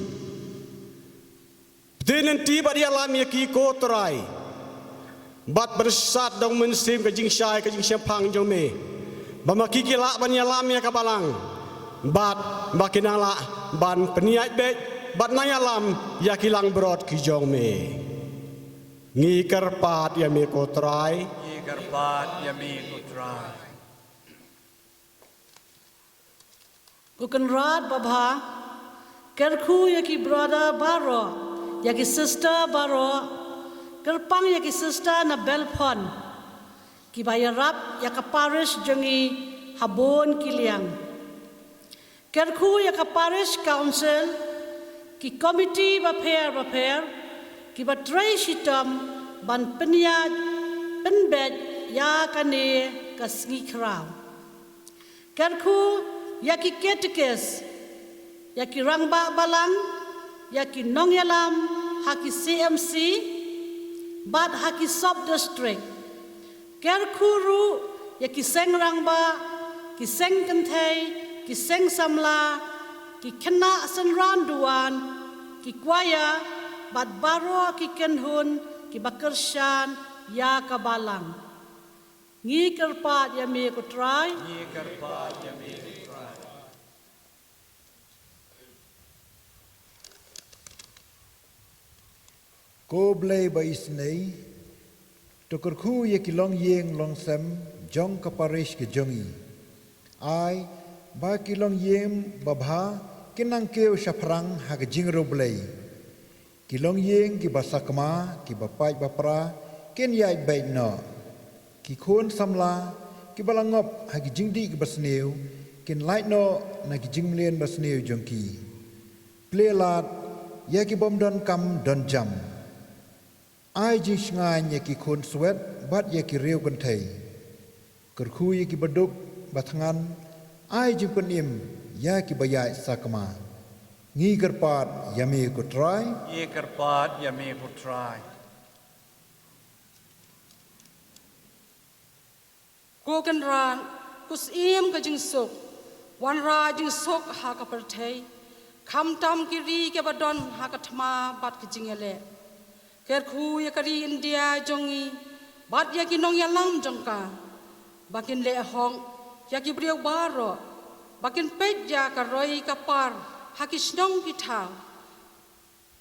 Pdiang lynti bad ïalam ïa ki ko Trai. Bad pyrsad da u mynsiem ka jingshai ka jingshemphang jong me, ba ma ki ki lah ban ïalam ïa ka balang, bad ba kin nang lah ban pynïaid beit bad nang ïalam ïa ki langbrot ki jong me. Ngi kyrpad ïa me ko Trai. Ngi kyrpad ïa me ko Trai. Ko Kynrad babha, kyrkhu ïa ki brother baroh, ïa ki sister baroh, kyrpang ïa ki sister na Belphon, kiba ïarap ïa ka parish jong ngi ha bun ki liang. Kyrkhu ïa ka parish council, ki komiti bapher bapher, kiba trei shitom ban pynïaid pynbeit ïa kane ka sngi khraw. Kyrkhu ïa ki katekis, ïa ki rangbah balang, ïa ki nongïalam ha ki C M C bad ha ki sub district. Kyrkhu ruh ïa ki seng rangbah, ki seng kynthei, ki seng samla, ki khynnah synran duwan, ki kwaya bad baroh ki kynhun kiba kyrshan ïa ka balang. Ngi kyrpad ïa me ko Trai. Ngi kyrpad ïa me ko Trai. Ko Blei ba isynei, to kyrkhu ïa ki longïing longsem jong ka parish ka jong ngi. Ai ba ki longïing babha kin nang kiew shaphrang ha ka jingriewblei. Ki longïing kiba sakma, kiba pait ba pra, kin ïaid beit noh. Ki khun samla kiba la ngop ha ki jingdih kiba sniew, kin lait noh na ki jingmlien ba sniew jong ki. Plie lad ïa ki bym don kam don jam. Ai jingshngaiñ ïa ki khun swet bad ïa ki riew kynthei. Kyrkhu ïa kiba duk ba thngan, ai jingpynim ïa kiba ïaid sakma. Ngi kyrpad ïa me ko Trai. Ngi kyrpad ïa me ko Trai. Ko Kynrad, ko Syiem ka jingsuk, wanrah jingsuk ha ka pyrthei, khamtam ki ri kiba don ha ka thma bad ka jingïaleh. Kyrkhu ïa ka ri India jong ngi bad ïa ki nongïalam jong ka, ba kin leh hok ïa ki briew baroh, ba kin peit ïa ka roi ka par ha ki shnong ki thaw,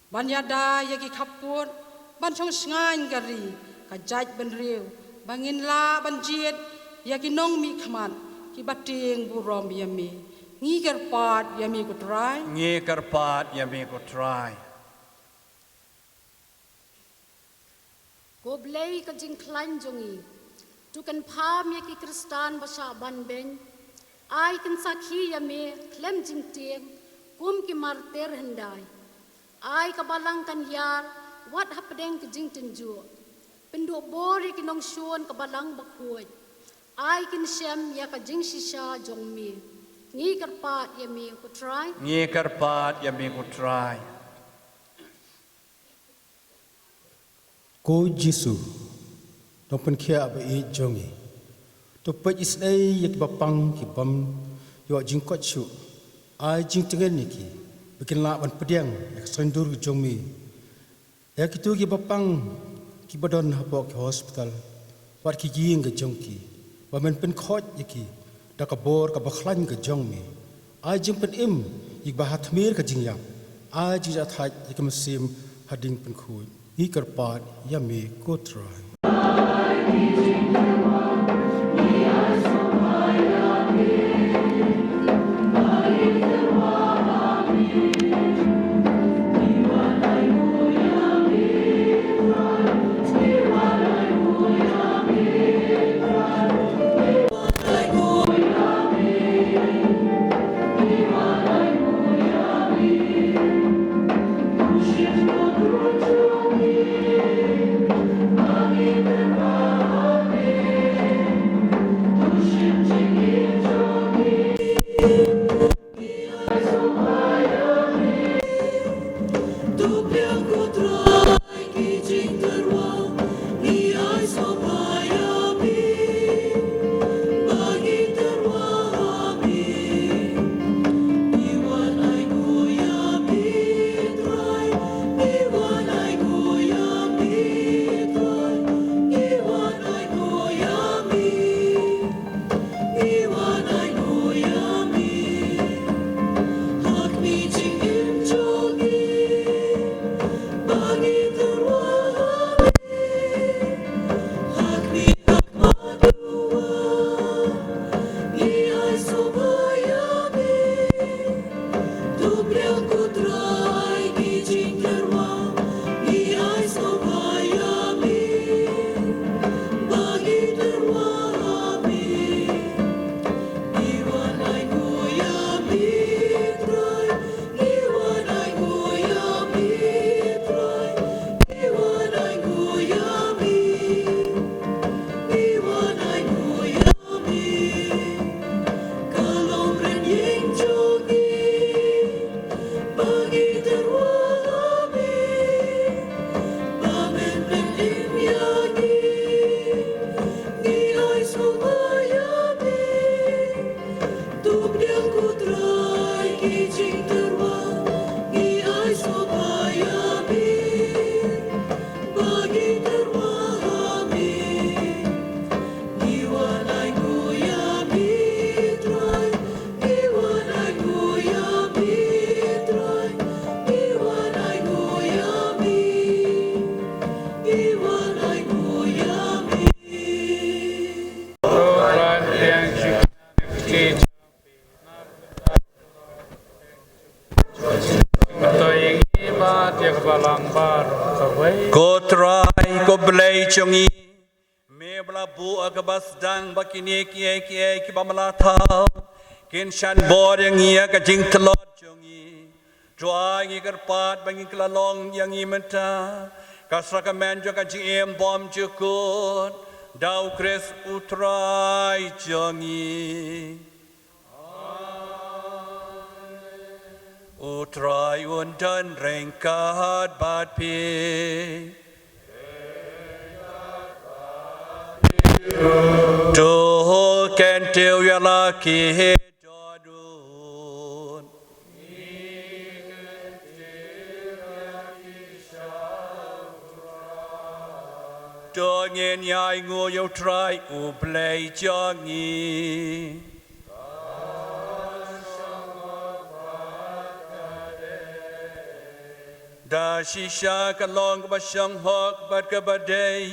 ban ïada ïa ki khappud, ban shong shngaiñ ka ri, ka jaitbynriew, ba ngin lah ban jied ïa ki nongmihkhmat kiba tieng burom ïa me. Ngi kyrpad ïa me ko Trai. Ngi kyrpad ïa me ko Trai. Ko Blei ka jingkhlaiñ jong ngi, to kynpham ïa ki Khristan ba shah ban beiñ. Ai kin sakhi ïa me khlem jingtieng kum ki martir hyndai. Ai ka balang kan ïar wat hapdeng ka jingtynjuh. Pynduh bor ïa ki nongshun ka balang bakhuid. Ai kin shem ïa ka jingshisha jong me. Ngi kyrpad ïa me ko Trai. Ngi kyrpad ïa me ko Trai. Ko Jisu, nongpynkhiah ba ïeit jong ngi, to peit isynei ïa kiba pang ki bym ïoh jingkoit shuh. Ai jingtngen ïa ki ba kin lah ban pdiang ïa ka saiñdur jong me. Ïa kito kiba pang kiba don hapoh ki hospital bad ki ïing ka jong ki, ba men pynkhoit ïa ki da ka bor kaba khlaiñ ka jong me. Ai jingpynim ïa kiba ha tmier ka jingïap. Ai jingjahthait ïa ka mynsiem hadien pynkhuid. Ngi kyrpad ïa me ko Trai. jong ngi. Me ba la buh ïa kaba sdang ba kine kiei kiei kiba me la thaw kin shan bor ïa ngi ïa ka jingtlot jong ngi. To ai ngi kyrpad ba ngin kylla long ïa ngi mynta ka sakramen jong ka jingim bymjukut da U Khrist U Trai jong ngi. U Trai un don ryngkat bad phi. To kyntiew ïa la ki dohnud. To ngin ïai nguh ïa U Trai U Blei jong ngi. Da shisha ka long kaba shong hok bad kaba dei,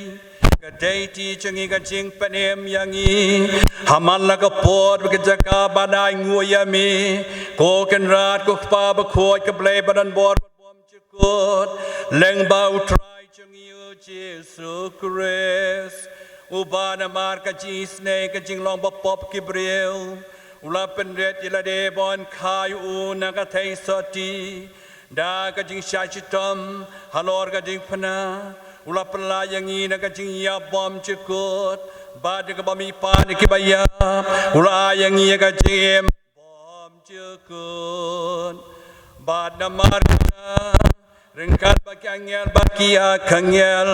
ka dei ti jong ngi ka jingpynim ïa ngi ha man la ka por bad ka jaka ban ai nguh ïa me, ko Kynrad ko Kpa bakhuid, ka Blei ba don bor bymjukut, lyngba U Trai jong ngi U Jisu Khrist, uba namar ka jingisynei ka jinglong bapop ki briew u la pynrit ïa lade ban kha ïa u na ka theisotti. Da ka jingshah shitom halor ka jingpynah u la pyllait ïa ngi na ka jingïap bymjukut, bad da kaba mihpat na kiba ïap u la ai ïa ngi ïa ka jingim bymjukut. Bad namar kata, ryngkat bad ki angel bad ki archangel,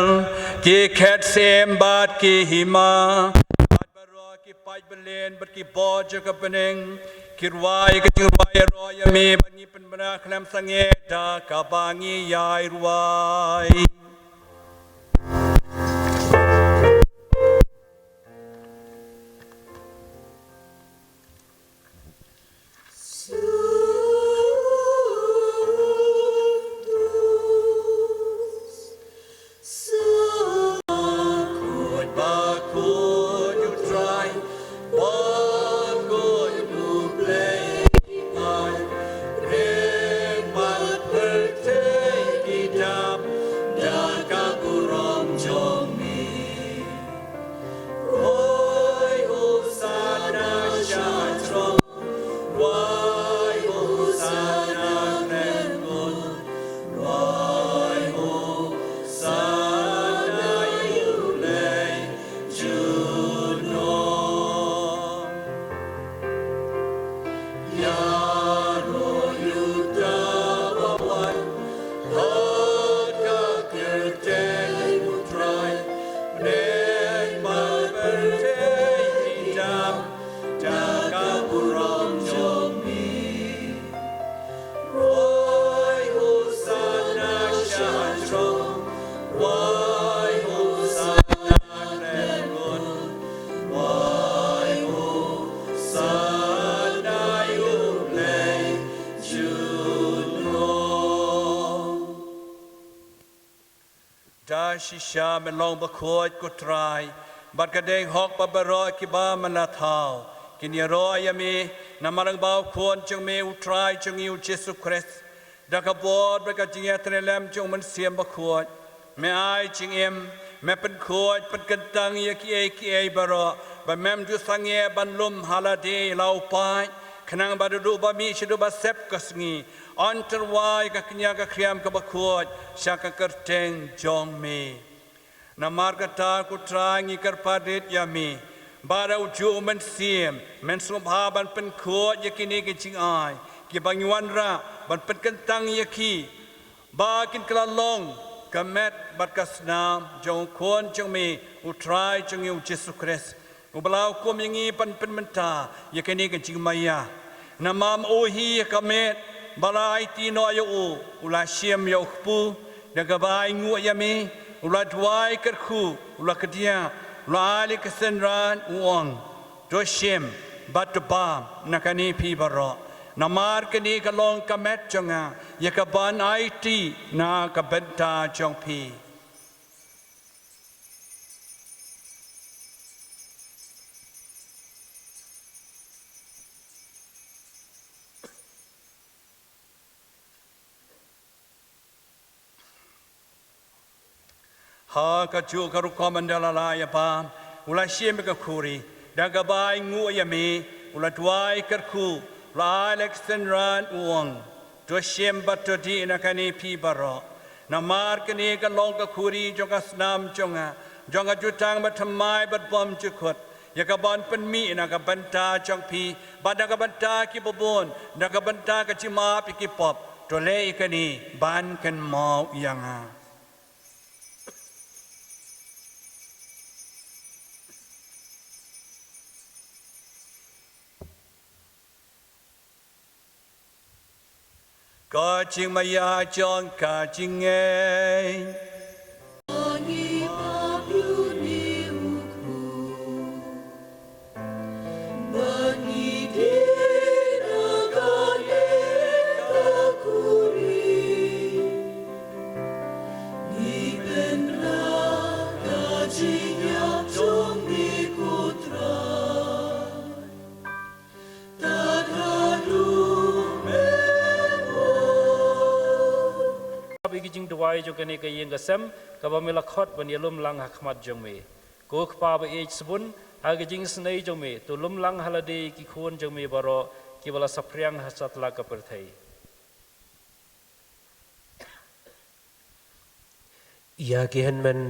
ki khet syiem bad ki hima, bad baroh ki paid bylliah bad ki bor jong ka bneng, ki rwai ka jingrwai ïaroh ïa me, bad ngi pynbna khlem sangeh da kaba ngi ïai rwai. Rwai Hosanna sha throne. Rwai Hosanna khlem bun. Rwai Hosanna ïa U Blei junom. Ïaroh ïa uta uba wan ha ka kyrteng U Trai, bneng bad pyrthei ki dap da ka burom jong me. Rwai Hosanna sha throne, rwai Hosanna khlem bun, rwai Hosanna ïa U Blei junom. Da shisha me long bakhuid ko Trai, bad ka dei hok ba baroh kiba me la thaw kin ïaroh ïa me, namar lyngba U Khun jong me U Trai jong ngi U Jisu Khrist. Da ka bor bad ka jingïatreilang jong U Mynsiem Bakhuid, me ai jingim, me pynkhuid pynkyntang ïa kiei kiei baroh, ba mem ju sangeh ban lum ha lade la u paid, khnang ba da duh ba mih shaduh ba sep ka sngi, yn tyrwa ïa ka kñia ka khriam kaba khuid sha ka kyrteng jong me. Namar kata ko Trai ngi kyrpad rit ïa me, ba da ujuh U Mynsiem men sngewbha ban pynkhuid ïa kine ki jingai kiba ngi wanrah, ban pynkyntang ïa ki ba kin kylla long ka met bad ka snam jong U Khun jong me U Trai jong ngi U Jisu Khrist, uba la hukum ïa ngi ban pynmynta ïa kane ka jingmaïa. Namar u hi ïa ka met, ba la aiti noh ïa u, u la shim ïa u kpu, da kaba ainguh ïa me, u la duwai kyrkhu, u la kdiah, u la ai ïa ka synran, u ong, to shim bad to bam na kane phi baroh, namar kane ka long ka met jong nga, ïa kaban aiti na ka bynta jong phi. Ha kajuh ka rukom ynda la lah ïa bam, u la shim ïa ka khuri, da kaba ainguh ïa me, u la duwai kyrkhu, u la ai ïa ka synran, u ong: To shim bad to dih na kane phi baroh. Namar kane ka long ka khuri jong ka snam jong nga, jong ka jutang bathymmai bad bymjukut, ïa kaban pynmih na ka bynta jong phi bad na ka bynta kiba bun, na ka bynta ka jingmap ïa ki pop. To leh ïa kane ban kynmaw ïa nga. Ka jingmaïa jong ka jingngeit. Ba ïa ka jingduwai jong kane ka ïing ka sem kaba me la khot ban ïalum lang ha khmat jong me. Ko Kpa ba ïeit sbun, ha ka jingisynei jong me, to lum lang ha lade ki khun jong me baroh kiba la saphriang ha satlak ka pyrthei. Ïa ki hynmen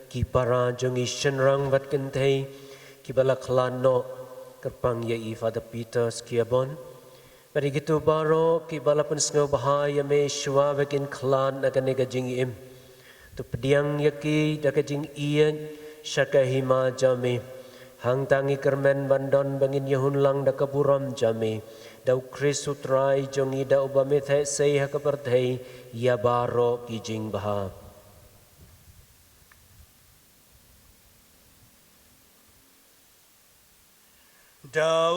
ki para jong ngi shynrang bad kynthei kiba la khlad noh, kyrpang ïa i Father Peter Skiabon. Bad ïa kito baroh kiba la pynsngewbha ïa me shuwa ba kin khlad na kane ka jingim. To pdiang ïa ki da ka jingïeit sha ka hima jong me. Hangta ngi kyrmen ban don ba ngin ïahun lang da ka burom jong me, da u Khrist u Trai jong ngi, da uba me theh sei ha ka pyrthei ïa baroh ki jingbha. Da u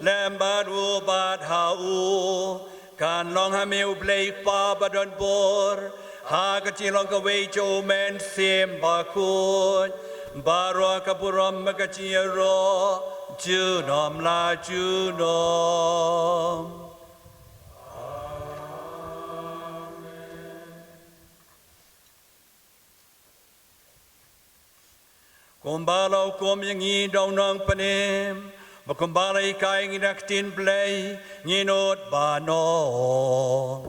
lem bad u bad ha u, kan long ha me U Blei Kpa ba don bor, ha ka jinglong kawei jong U Mynsiem Bakhuid, baroh ka burom bad ka jingïaroh junom la junom. Kumba la hukum ïa ngi da u Nongpynim, bad kumba la hikai ïa ngi da ka ktien Blei, ngin nud ban ong: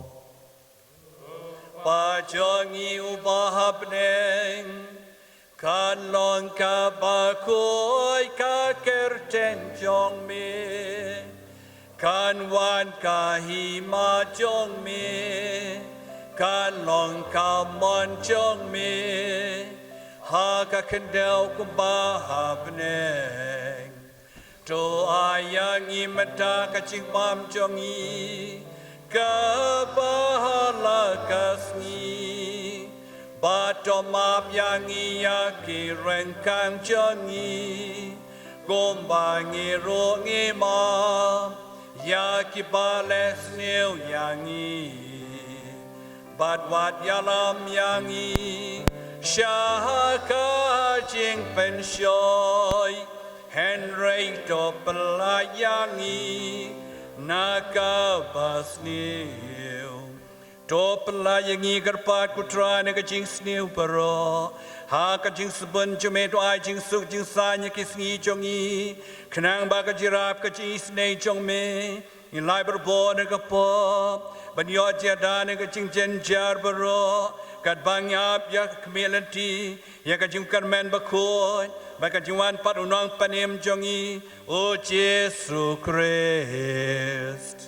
Kpa jong ngi uba ha bneng, kan long kaba khuid ka kyrteng jong me. Kan wan ka hima jong me, kan long ka mon jong me, ha ka khyndew kumba ha bneng. To ai ïa ngi mynta ka jingbam jong ngi, kaba ha la ka sngi. Bad to map ïa ngi ïa ki ryngkang jong ngi, kumba ngi ruh ngi map ïa kiba leh sniew ïa ngi. Bad wat ïalam ïa ngi sha ka jingpynshoi, hynrei to pyllait ïa ngi na kaba sniew. To pyllait ïa ngi kyrpad ko Trai na ka jingsniew baroh. Ha ka jingsbun jong me to ai jingsuk jingsaiñ ïa ki sngi jong ngi, khnang ba ka jingïarap ka jingisynei jong me, ngin lait barabor na ka pop, ban ïoh jingïada na ka jingjynjar baroh, katba ngi ap ïa ka khmih lynti ïa ka jingkyrmen bakhuid bad ka jingwan pat u Nongpynim jong ngi, u Jisu Khrist.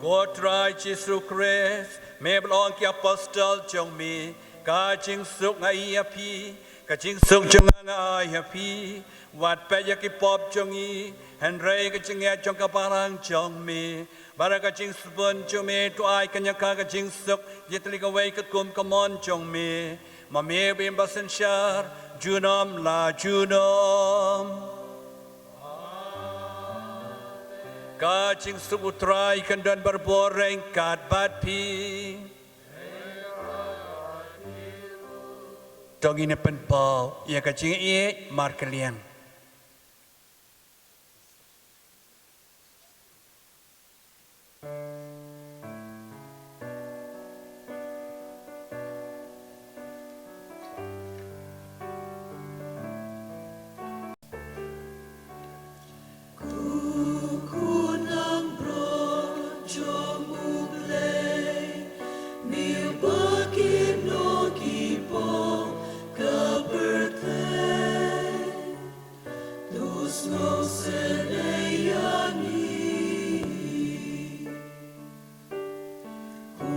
Ko Trai Jisu Khrist, me ba la ong ki apostol jong me, ka jingsuk nga ai ïa phi, ka jingsuk jong nga nga ai ïa phi. Wat peit ïa ki pop jong ngi, hynrei ka jingngeit jong ka balang jong me. Bad da ka jingsbun jong me to ai kane ka, ka jingsuk, jingtylli kawei katkum ka mon jong me. Ma me ba im ba synshar junom la junom. Ka jingsuk u Trai kan don barabor ryngkat bad phi. To ngin ïa pynpaw ïa ka jingïeit markylliang. Ko khun langbrot jong U Blei, me ba kynnoh ki pop ka pyrthei, to sngewsynei ïa ngi. Ko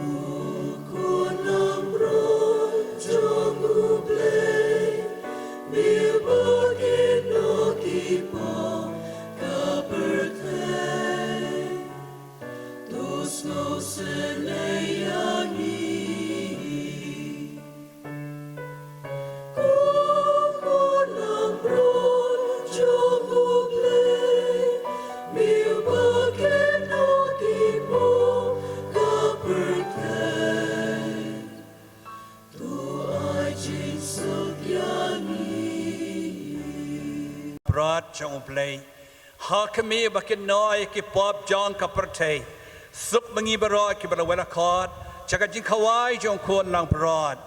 khun langbrot jong U Blei, me ba kynnoh ki pop ka pyrthei, to sngewsynei ïa ngi. Ko khun langbrot jong U Blei, me ba kynnoh ki pop ka pyrthei, to ai jingsuk ïa ngi. Brot jong U Blei, ha ka me ba kynnoh ïa ki pop jong ka pyrthei, suk ma ngi baroh kiba la wai la khot sha ka jingkhawai jong U Khun langbrot.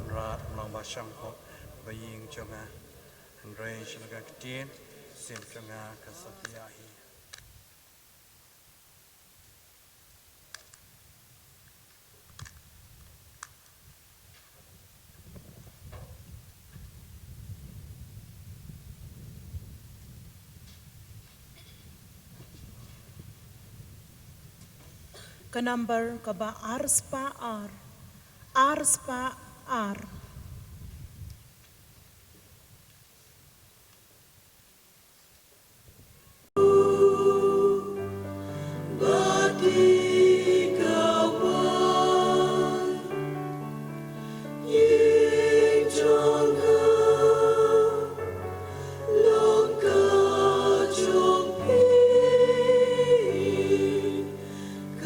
Mrad long ba shong ko ba ïing jong nga, hynrei sha ka ktien sim jong nga ka sa pynïaid. Ka number kaba ar spah ar, ar spah ar.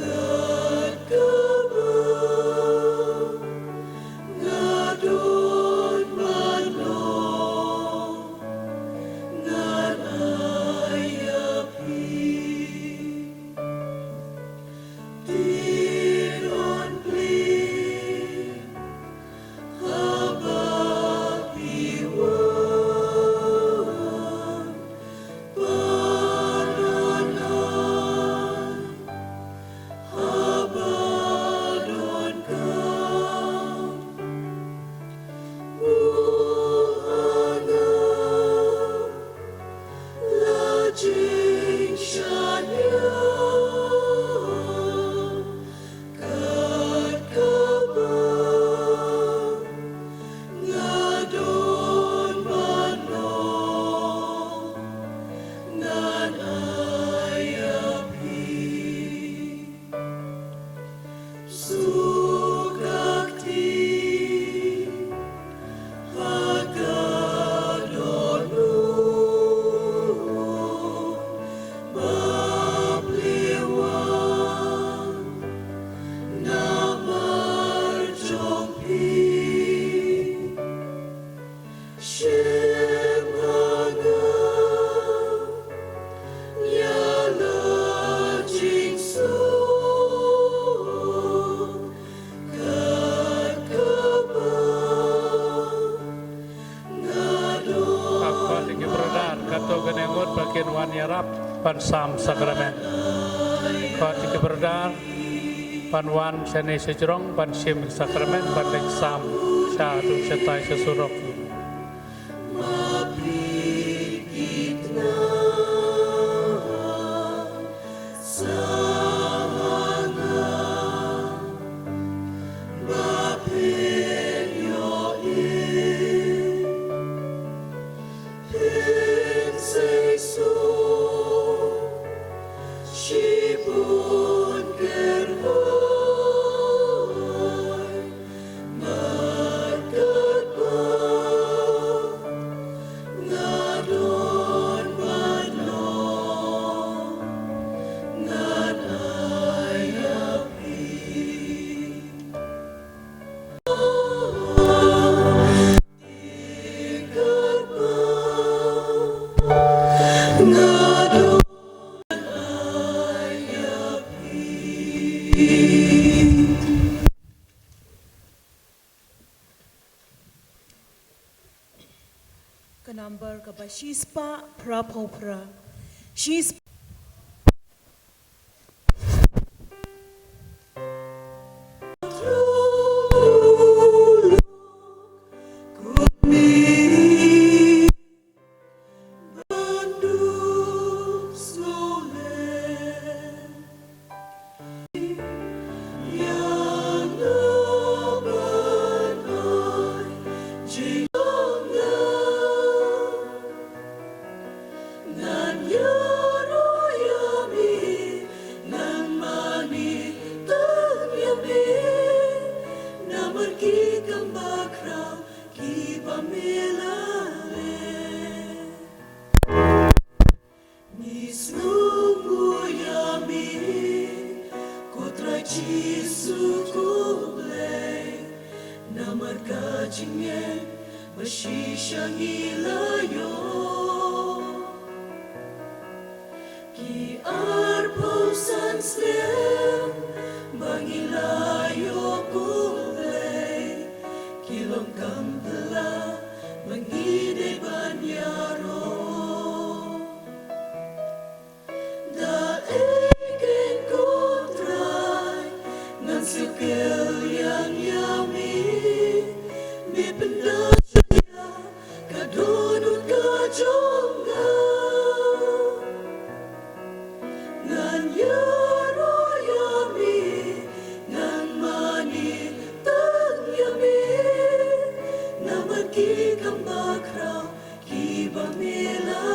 Kat kaba nga don mano, ngan ai ïa phi. Dei don plie haba phi wan. Ba don ai, haba don kam, buh ha nga la jingshaniah. Kat kaba nga don mano, ngan ai ïa phi. Suk ka kti ha ka dohnud ba plie wan namar jong phi. Shim ha nga ïa la jingsuk, kat kaba nga don. Ka khot ïa ki brother, kato kane ngut ba kin wan ïarap ban sam sakramen. Khot ïa ki brother ban wan shane sha jrong ban shim sakramen, ban leit sam sha tu shatai sha surok. Phin seisoh shibun kyrhoi, markatba Ka number kaba shispah phra phew phra. Shispah. Ngan ïaroh ïa me, ngan mane tang ïa me, namar ki kam bakhraw kiba me la leh. Ngi sngewnguh ïa me, ko Trai Jisu ko Blei, namar ka jingngeit ba shisha ngi la ïoh. Ki arphew san snem ba ngi la ïoh ko Blei, ki long kam phylla ba ngi dei ban ïaroh. Da ei kein ko Trai, ngan siew kylliang ïa me, me pyndap sha ïa ka dohnud ka jong nga. Ngan ïaroh ïa me, ngan mane tang ïa me, namar ki kam bakhraw kiba me la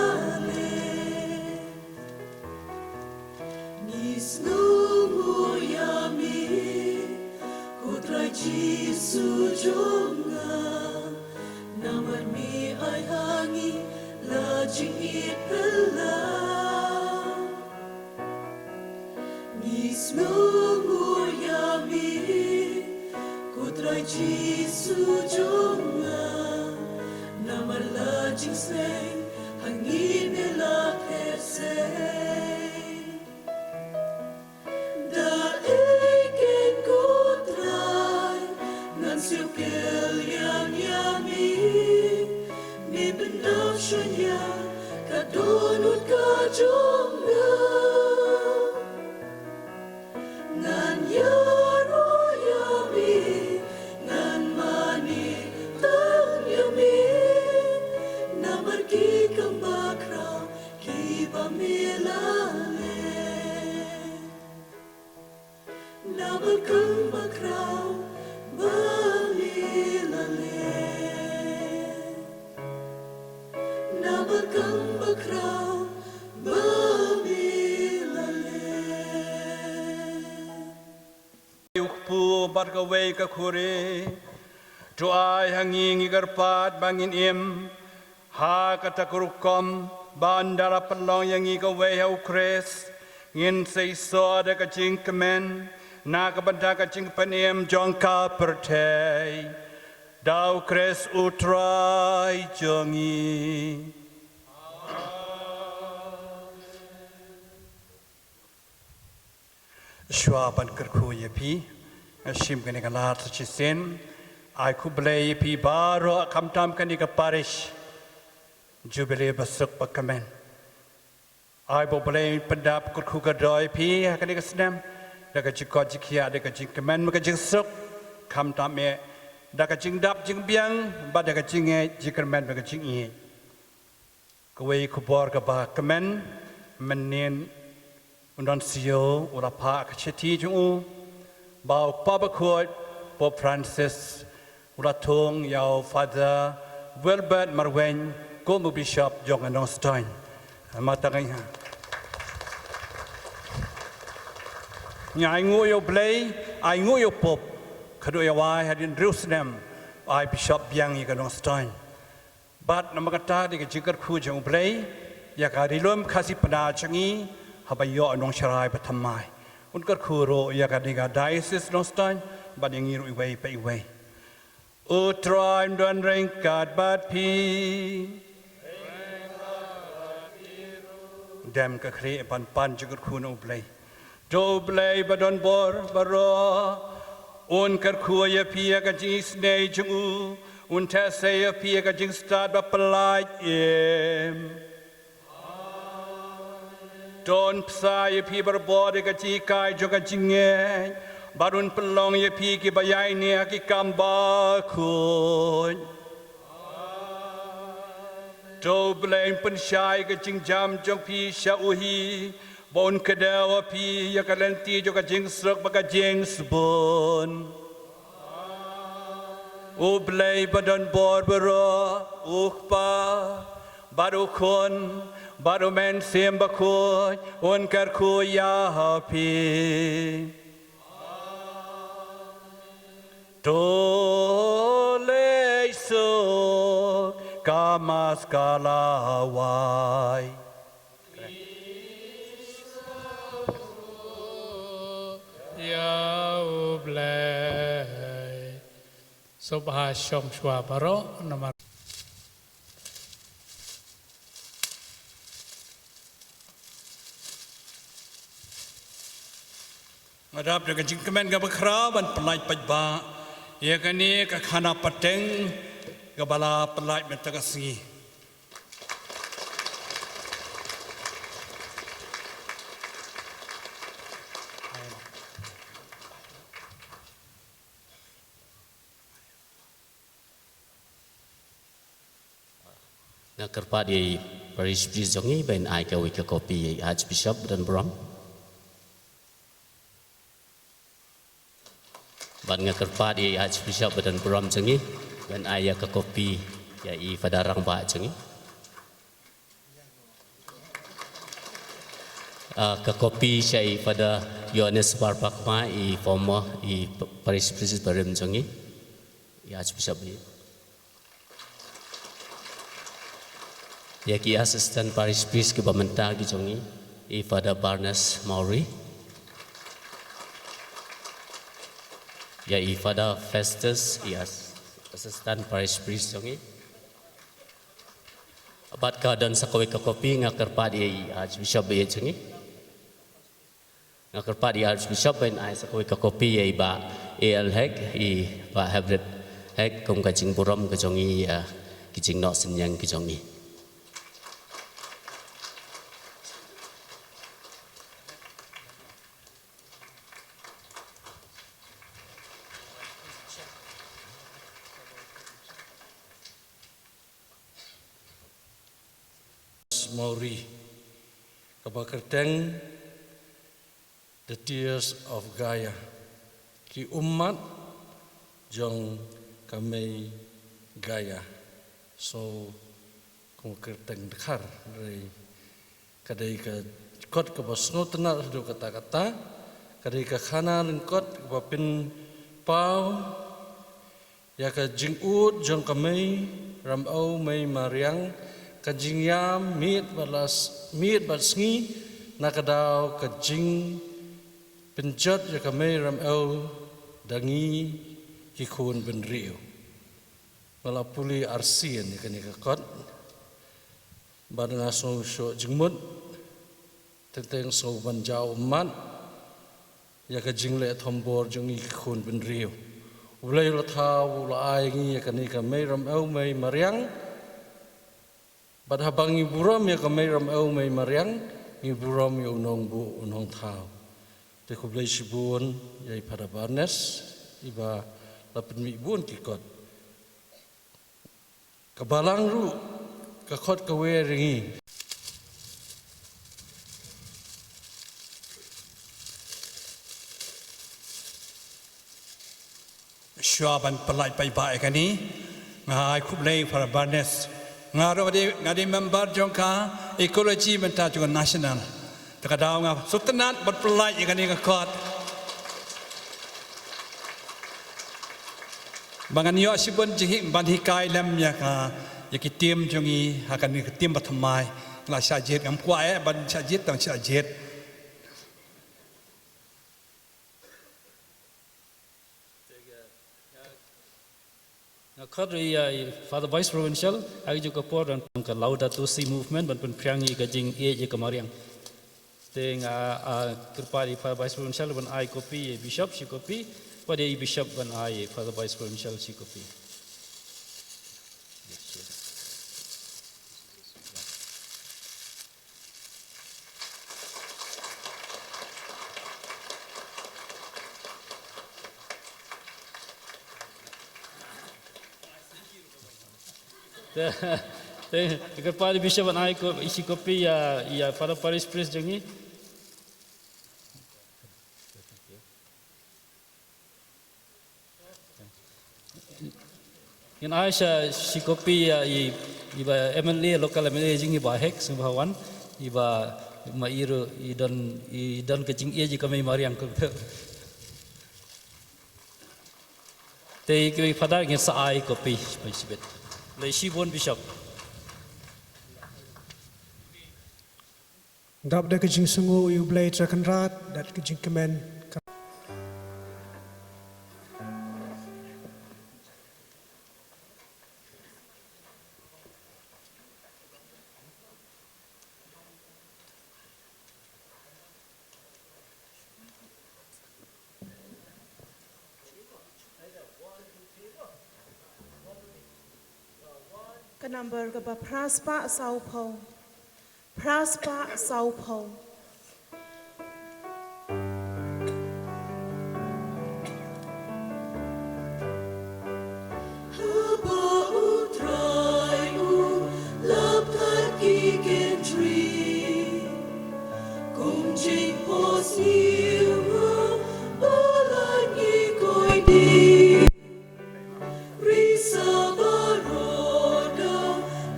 leh. Ngi sngewnguh ïa me, ko Trai Jisu jong nga, namar me ai ha ngi la jingïeit phylla. Ngi sngewnguh ïa me, ko Trai Jisu jong nga, namar la jingsneng ha ngi me la phet sei. Da ei kein ko Trai, ngan siew kylliang ïa me, me pyndap sha ïa ka dohnud ka jong nga. Ngan ïaroh ïa me, ngan mane tang ïa me, namar ki kam bakhraw kiba me la leh. Namar kam bakhraw ba me la leh. Namar kam bakhraw ba me la leh. Ïa u kpu bad kawei ka khuri. To ai ha ngi, ngi kyrpad ba ngin im ha kata ka rukom ba ynda la pynlong ïa ngi kawei ha u Khrist, ngin sa ïoh da ka jingkmen na ka bynta ka jingpynim jong ka pyrthei. Da u Khrist u Trai jong ngi. Shuwa ban kyrkhu ïa phi, nga shim kane ka lad sa shisien. Ai khublei ïa phi baroh, khamtam kane ka parish, Jubilee basuk bakmen. Ai ba U Blei un pyndap kyrkhu kyrdoh ïa phi ha kane ka snem da ka jingkoit jingkhiah, da ka jingkmen, da ka jingsuk, khamtam eh da ka jingdap jingbiang bad da ka jingngeit jingkyrmen bad ka jingïeit. Kawei ka khubor kaba kmen, mynnin u Nuncio u la phah ka shithi jong u ba u Kpa Bakhuid Pope Francis u la thung ïa u Father Wilbert Marwein kum u Bishop jong ka Nongstoiñ. Mynta nga ai nguh ïa U Blei, ai nguh ïa u Pope, ka duh ïa u ai hadien hynriew snem u ai Bishop biang ïa ka Nongstoiñ. Bad namar kata da ka jingkyrkhu jong U Blei ïa ka Ri Lum Khasi Pnar jong ngi, haba ïoh u nongsharai bathymmai, un kyrkhu ruh ïa ka, da ka Diocese Nongstoiñ bad ïa ngi ruh iwei pa iwei. U Trai un don ryngkat bad phi. dem ka khlieh ban pan jingkyrkhu na U Blei. To U Blei ba don bor baroh un kyrkhu ïa phi ïa ka jingisynei jong u, un theh sei ïa phi ïa ka jingstad ba pyllait im. To un bsa ïa phi barabor ïa ka jinghikai jong ka jingngeit, bad un pynlong ïa phi kiba ïaineh ha ki kam bakhuid. To U Blei un pynshai ka jingjam jong phi sha u hi, ba un kdew ïa phi ïa ka lynti jong ka jingsuk bad ka jingsbun. U Blei ba don bor baroh, U Kpa, bad U Khun, bad U Mynsiem Bakhuid, un kyrkhu ïa phi. To leit suk ka Mass ka la wai. Ïa U Blei. Sngewbha shong shuwa baroh namar. Nga dap da ka jingkmen kaba khraw ban pyllait paidbah ïa kane ka khana pateng kaba la pyllait mynta ka sngi. Nga kyrpad ïa i Parish Priest jong ngi ban ai kawei ka kopi ïa i Archbishop ba don burom. Bad nga kyrpad ïa i Archbishop ba don burom jong ngi ban ai ïa ka kopi ïa i Father Rangbah jong ngi. Ah, ka kopi sha i Father Yohanes Warpakma, i former, i Parish Priest barim jong ngi. I Archbishop i. Ïa ki Assistant Parish Priest kiba mynta ki jong ngi, i Father Barnes Mowry. Ïa i Father Festus, i as-, Assistant Parish Priest jong ngi. Bad ka don sa kawei ka kopi nga kyrpad ïa i Archbishop ba ïeit jong ngi. Nga kyrpad ïa i Archbishop ban ai sa kawei ka kopi ïa i Bah A L Hek, i Bah Hebret Hek, kum ka jingburom ka jong ngi, ah, ki jingnoh synñiang ki jong ngi. Mowry, kaba kyrteng The Tears of Gaia, ki ummat jong ka mei Gaia. So, kum kyrteng dkhar, hynrei ka dei ka kot kaba sngewtynnat haduh katta katta, ka dei ka khana lyngkot kaba pynpaw ïa ka jingud jong ka mei Ramew Mei Mariang, ka jingïam miet bad las-, miet bad sngi, na ka daw ka jingpynjot ïa ka mei Ramew da ngi ki khun bynriew. Nga la pule arsien ïa kane ka kot. Bad nga sngew shuh jingmut, teng teng sngew ban jaw ummat ïa ka jingleh thombor jong ngi ki khun bynriew. U Blei u la thaw, u la ai ngi ïa kane ka mei Ramew Mei Mariang. Bad haba ngi burom ïa ka mei Ramew Mei Mariang, ngi burom ïa u nongbuh u nongthaw. Te khublei shibun ïa i Father Barnes, iba la pynmih bun ki kot. Ka Balang ruh ka khot kawei ïa ngi. Shuwa ban pyllait paidbah ïa kane, nga ai khublei Father Barnes. Nga ruh nga dei, nga dei member jong ka Ecology mynta jong ka National. Te ka daw nga sngewtynnat ban pyllait ïa kane ka kot. Ba ngan ïoh shibun jinghi-, ban hikai lem ïa ka, ïa ki team jong ngi, ha kane ka team ba thymmai. La shah jied, ngam kwah eh ban shah jied, tang shah jied. Nga Khot ïa i Father Vice Provincial, ha kajuh ka por ban pynlong ka Laudato Si Movement, ban pynphriang ïa ka jingïeit ïa ka mariang. Te nga, ah, kyrpad ïa i Father Vice Provincial ban ai kopi ïa i Bishop shi kopi, bad ïa i Bishop ban ai ïa i Father Vice Provincial shi kopi. Te, te, te kyrpad ïa i Bishop ban ai ko, shi kopi ïa, ïa Father Parish Priest jong ngi. Ngin ai sha shi kopi ïa i, i ba M L A, local M L A jong ngi, Bah Hek Sniawbhawan, i ba ma i ruh i don, i don ka jingïeit ïa ka mei mariang kumta. Te i Father ngin sa ai kopi shibit. Lei shibun Bishop. Dap da ka jingsngew ïa U Blei Trai Kynrad, dap ka jingkmen. Ka number kaba phra spah saw phew. Phra spah saw phew. Haba U Trai u lap kat ki kynthri, kum jingpos ïa u ha balang ïa koi di. Risa baroh da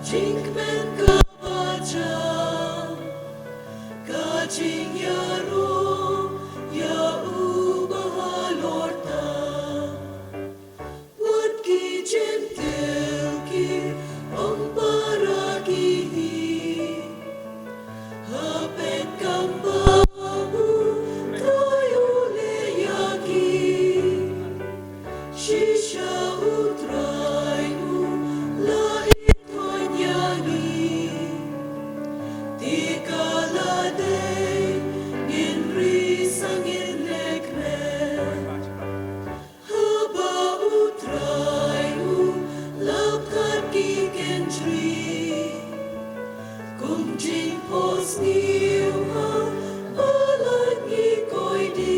jingkmen kaba jam, ka jingïaroh ïa u bahalor tam. Wat ki Jentil ki ong para ki hi, ha peit kam ba U Trai u leh ïa ki. Shisha U Trai u la ïathuh ïa ngi, te ka la dei ngin risa ngin leh kmen. Haba U Trai u lap kat ki kynthri, kum jingpos ïa u ha balang ïa koi di.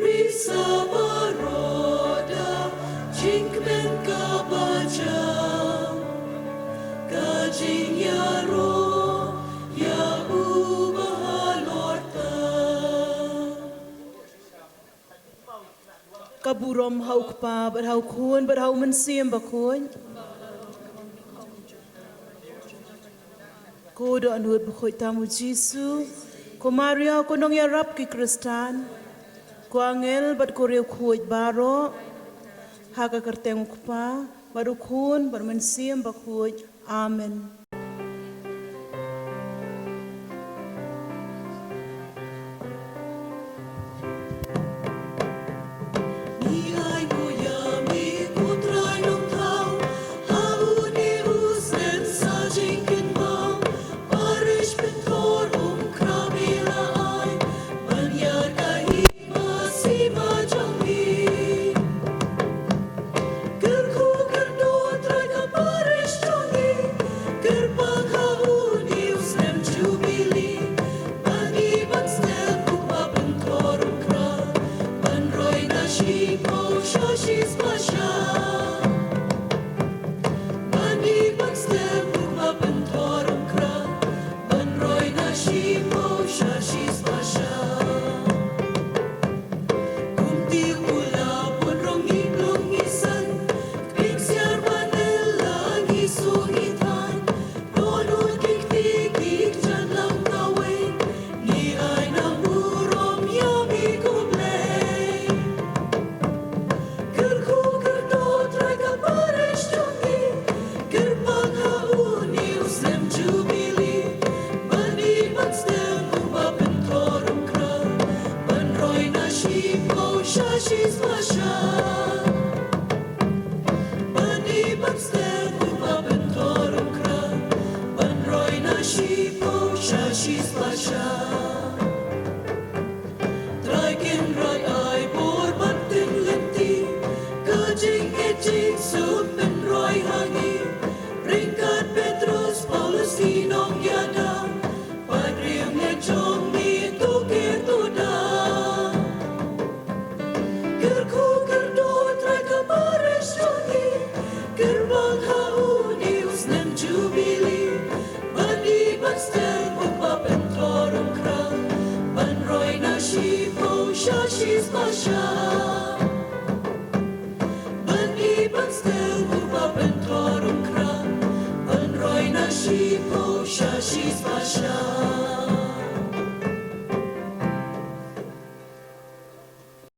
Risa baroh da jingkmen kaba jam, ka jingïaroh ïa u bahalor tam. Ka burom ha U Kpa bad ha U Khun bad ha U Mynsiem Bakhuid. Ko Dohnud Bakhuid tam U Jisu, ko Maria ko nongïarap ki Khristan, ko angel bad ko riewkhuid baroh, ha ka kyrteng U Kpa bad U Khun bad U Mynsiem Bakhuid. Amen.